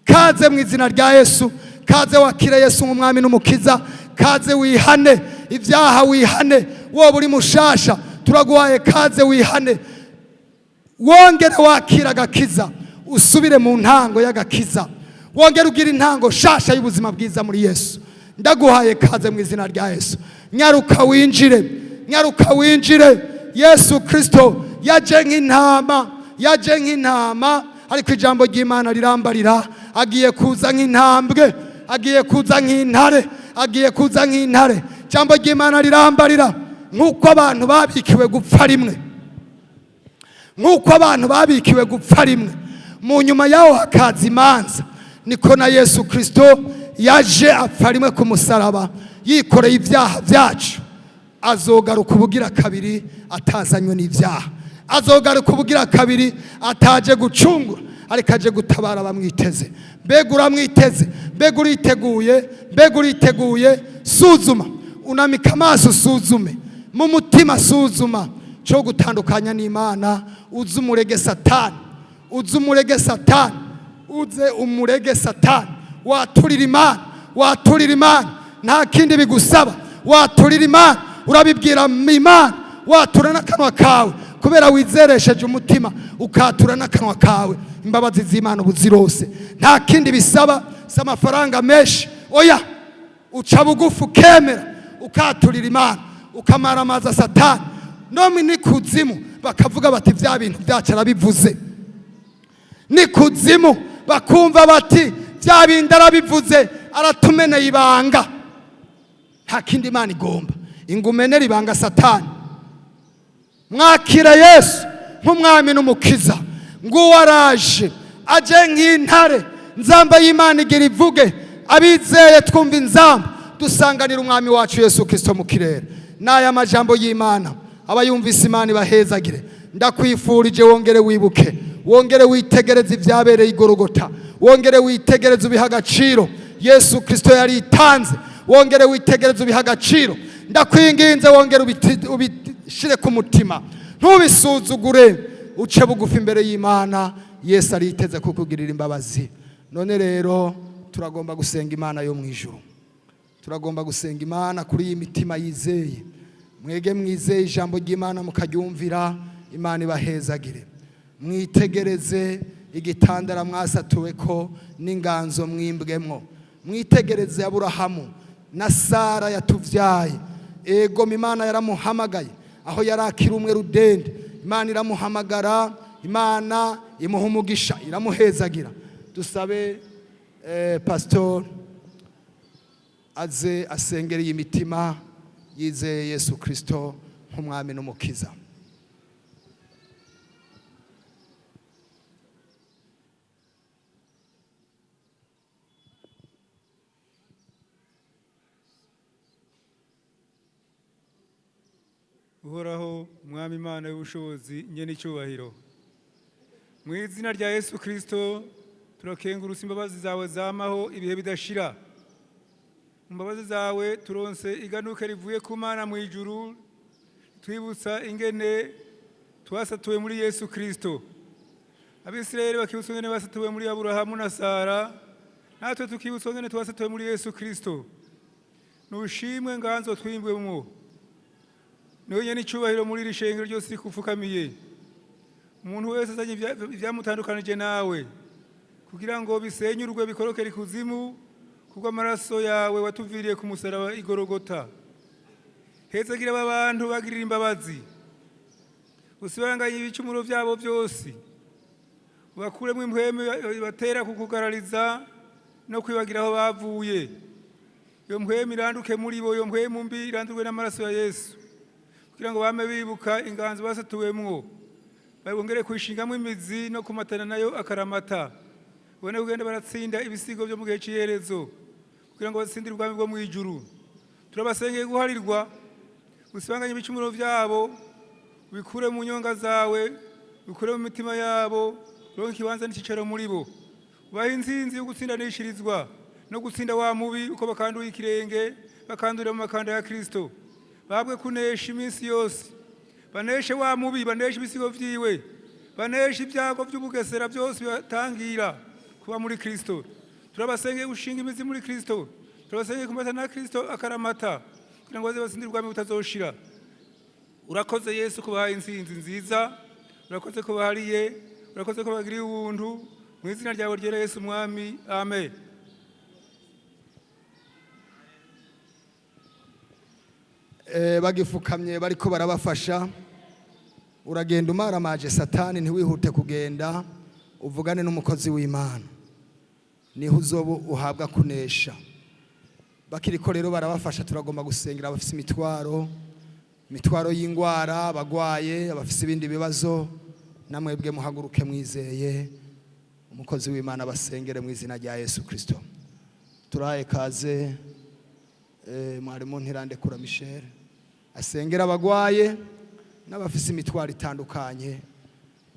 [SPEAKER 2] Kaze mu izina rya Yesu, kaze wakire Yesu nk'umwami n'umukiza, kaze wihane ibyaha, wihane wowe uri mushasha, turaguhaye kaze wihane, wongere wakira agakiza, usubire mu ntango y'agakiza, wongere ugira intango shasha y'ubuzima bwiza muri Yesu. Ndaguhaye kaze mu izina rya Yesu. Nyaruka winjire, nyaruka winjire. Yesu Kristo yaje nk'intama, yaje nk'intama, ariko ijambo ry'Imana rirambarira agiye kuza nk'intambwe, agiye kuza nk'intare, agiye kuza nk'intare. Ijambo ry'Imana rirambarira nk'uko abantu babikiwe gupfa rimwe, nk'uko abantu babikiwe gupfa rimwe, mu nyuma yaho hakaza imanza, niko na Yesu Kristo yaje apfa rimwe ku musaraba yikoreye ibyaha byacu. Azogaruka ubugira kabiri atazanywe n'ibyaha, azogaruka ubugira kabiri ataje gucungura, ariko aje gutabara bamwiteze. Mbega uramwiteze? Mbega uriteguye? Mbega uriteguye? Suzuma, unamika amaso, usuzume mu mutima, suzuma cyo gutandukanya n'Imana. Uze umurege Satani, uze umurege Satani, uze umurege Satani. Waturira Imana, waturira Imana, nta kindi bigusaba. Waturira Imana, urabibwira Imana, watura n'akanwa kawe, kubera wizeresheje umutima ukatura n'akanwa kawe. Imbabazi z'Imana ubu zirose, nta kindi bisaba, si amafaranga menshi, oya. Uca bugufi ukemera, ukaturira Imana, ukamaramaza Satani. No n'ikuzimu bakavuga bati bya bintu byacu arabivuze. N'ikuzimu bakumva bati bya bindi arabivuze, aratumeneye ibanga. Nta kindi Imana igomba, ingumenera ibanga Satani. Mwakira Yesu nk'umwami n'umukiza. Nguwo araje, aje nk'intare. Nzamba y'Imana igira ivuge, abizeye twumva inzamba, dusanganira umwami wacu Yesu Kristo mu kirere. N'aya majambo y'Imana abayumvise Imana ibahezagire. Ndakwifurije wongere wibuke, wongere witegereze ibyabereye igorogota, wongere witegereze ubiha agaciro. Yesu Kristo yaritanze, wongere witegereze ubiha agaciro. Ndakwinginze wongere ubishire ku mutima, ntubisuzugure, uce bugufi imbere y'Imana. Yesu ariteze kukugirira imbabazi. None rero turagomba gusenga Imana yo mu ijuru, turagomba gusenga Imana kuri iyi mitima yizeye. Mwege mwizeye ijambo ry'Imana mukaryumvira, Imana ibahezagire. Mwitegereze igitandara mwasatuwe ko n'inganzo mwimbwemwo. Mwitegereze Aburahamu na Sara yatuvyaye. Ego, Imana yaramuhamagaye aho yari akiri umwe rudende, Imana iramuhamagara, Imana imuha umugisha, iramuhezagira. Dusabe pastor aze asengere iyi mitima yizeye Yesu Kristo nk'umwami n'umukiza.
[SPEAKER 3] Uhoraho Mwami Imana y'ubushobozi nyene icyubahiro, mu izina rya Yesu Kristo turakengurutsa imbabazi zawe zamaho ibihe bidashira. Mu mbabazi zawe turonse iganuke rivuye ku Mana mu ijuru, twibutsa ingene twasatuwe muri Yesu Kristo. Abisirayeli bakibutsa ingene basatuwe muri Aburahamu na Sara, natwe tukibutsa ingene twasatuwe muri Yesu Kristo. Nushimwe nganzo twimbwemwo, niwe nyene icyubahiro muri iri shengero ryose rikupfukamiye. Umuntu wese azanye ibyamutandukanije nawe kugira ngo bisenyurwe bikorokere ikuzimu, kubwo amaraso yawe watuviriye ku musaraba igorogota. Hezagira aba bantu bagirira imbabazi, usibanganye ibicumuro byabo byose, ubakuremo impwemu ibatera kukugarariza no kwibagira aho bavuye. Iyo mpwemu iranduke muri bo, iyo mpwemu mbi irandurwe n'amaraso ya Yesu, kugira ngo bame bibuka inganzo basatuwemwo, bongere kwishingamo imizi no kumatana nayo akaramata, ubone kugenda baratsinda ibisigo byo mu gihe cy'iherezo, kugira ngo batsindire ubwami bwo mu ijuru. Turabasengeye guharirwa, usibanganye ibicumuro byabo, ubikure mu nyonga zawe, Ukore mu mitima yabo, uronke ikibanza n'icicaro muri bo. Ubahe inzinzi yo gutsindanishirizwa no gutsinda wa mubi uko bakanduye ikirenge, bakandurira mu makanda ya Kristo. Babwe kunesha iminsi yose, baneshe wa mubi, baneshe ibisigo vyiwe, baneshe ibyago by'ubugesera byose bibatangira kuba muri Kristo. Turabasengeye gushinga imizi muri Kristo, turabasengeye kumata na Kristo akaramata, kugira ngo baze batsindire ubwami butazoshira. Urakoze Yesu kubahaye intsinzi nziza, urakoze ko bahariye, urakoze ko bagiriye ubuntu. Mu izina ryawe ryera Yesu Mwami, amen.
[SPEAKER 2] Bagifukamye bariko barabafasha. Uragenda umaramaje Satani, ntiwihute kugenda, uvugane n'umukozi w'Imana, niho uzoba uhabwa kunesha. Bakiriko rero barabafasha, turagomba gusengera abafise imitwaro, imitwaro y'ingwara, abagwaye, abafise ibindi bibazo. Namwebwe muhaguruke mwizeye umukozi w'Imana basengere mu izina rya Yesu Kristo. Turahaye kaze mwarimu Ntirandekura Michel asengera abagwaye n'abafise imitwaro itandukanye.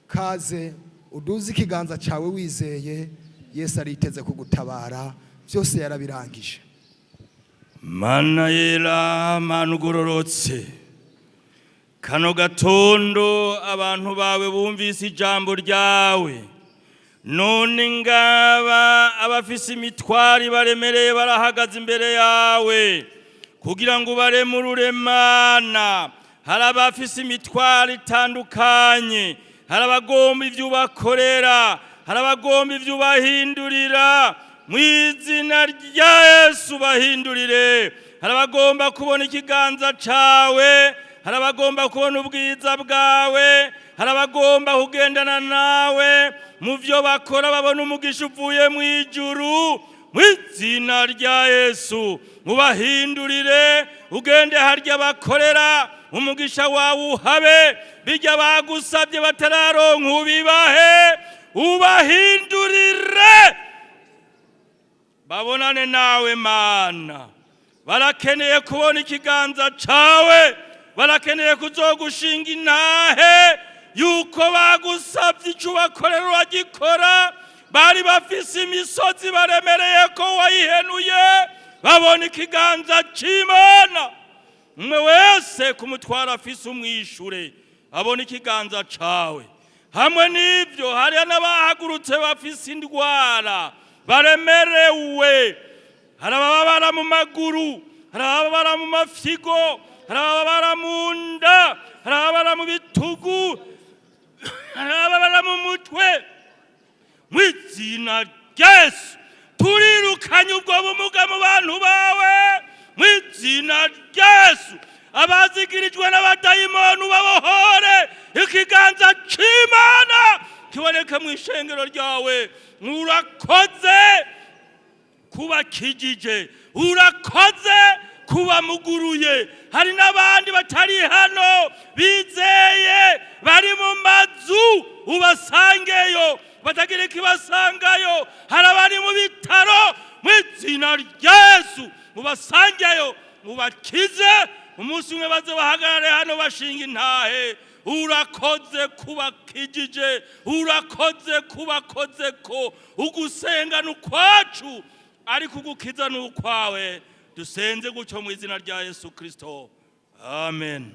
[SPEAKER 2] Kaze uduze ikiganza cyawe wizeye Yesu ariteze kugutabara, byose yarabirangije.
[SPEAKER 4] Mana yera, Mana ugororotse, kano gatondo abantu bawe bumvise ijambo ryawe, none ngaba abafise imitwaro baremereye barahagaze imbere yawe kugira ngo ubaremurure. Mana, hari abafise imitwaro itandukanye, hari abagomba ibyo ubakorera, hari abagomba ibyo ubahindurira. Mu izina rya Yesu bahindurire. Hari abagomba kubona ikiganza cawe, hari abagomba kubona ubwiza bwawe, hari abagomba kugendana nawe mu byo bakora, babona umugisha uvuye mu ijuru. Mu izina rya Yesu mubahindurire, ugende harya bakorera, umugisha wawe uhabe, bijya bagusabye batararonka ubibahe, ubahindurire babonane nawe. Mana, barakeneye kubona ikiganza cawe, barakeneye kuzogushinga intahe yuko bagusabye ico ubakorera uragikora. Bari bafise imisozi baremereye ko wayihenuye, babona ikiganza c'Imana. Umwe wese ku mutwaro afise umwishure, abona ikiganza cawe. Hamwe n'ibyo, hariya n'abahagurutse bafise indwara baremerewe. Hari abababara mu maguru, hari abababara mu mafyigo, hari abababara mu nda, hari abababara mu bitugu, hari abababara mu mutwe. Mu izina rya Yesu turirukanye ubwo bumuga mu bantu bawe. Mu izina rya Yesu abazigirijwe n'abadayimoni ubabohore, ikiganza c'Imana kiboneke mu ishengero ryawe. Urakoze kubakijije, urakoze kubamuguruye. Hari n'abandi batari hano bizeye bari mu mazu, ubasangeyo, batagira ikibasangayo. Hari abari mu bitaro, mu izina rya Yesu mubasangeyo, mubakize, umunsi umwe baze bahagarare hano bashinga intahe. Urakoze kubakijije, urakoze kubakoze ko ugusenga ni ukwacu, ariko ugukiza ni ukwawe. Dusenze gutyo mu izina rya Yesu Kristo, amen.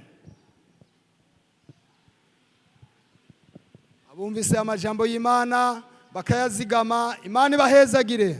[SPEAKER 2] Abumvise amajambo y'Imana bakayazigama, Imana ibahezagire.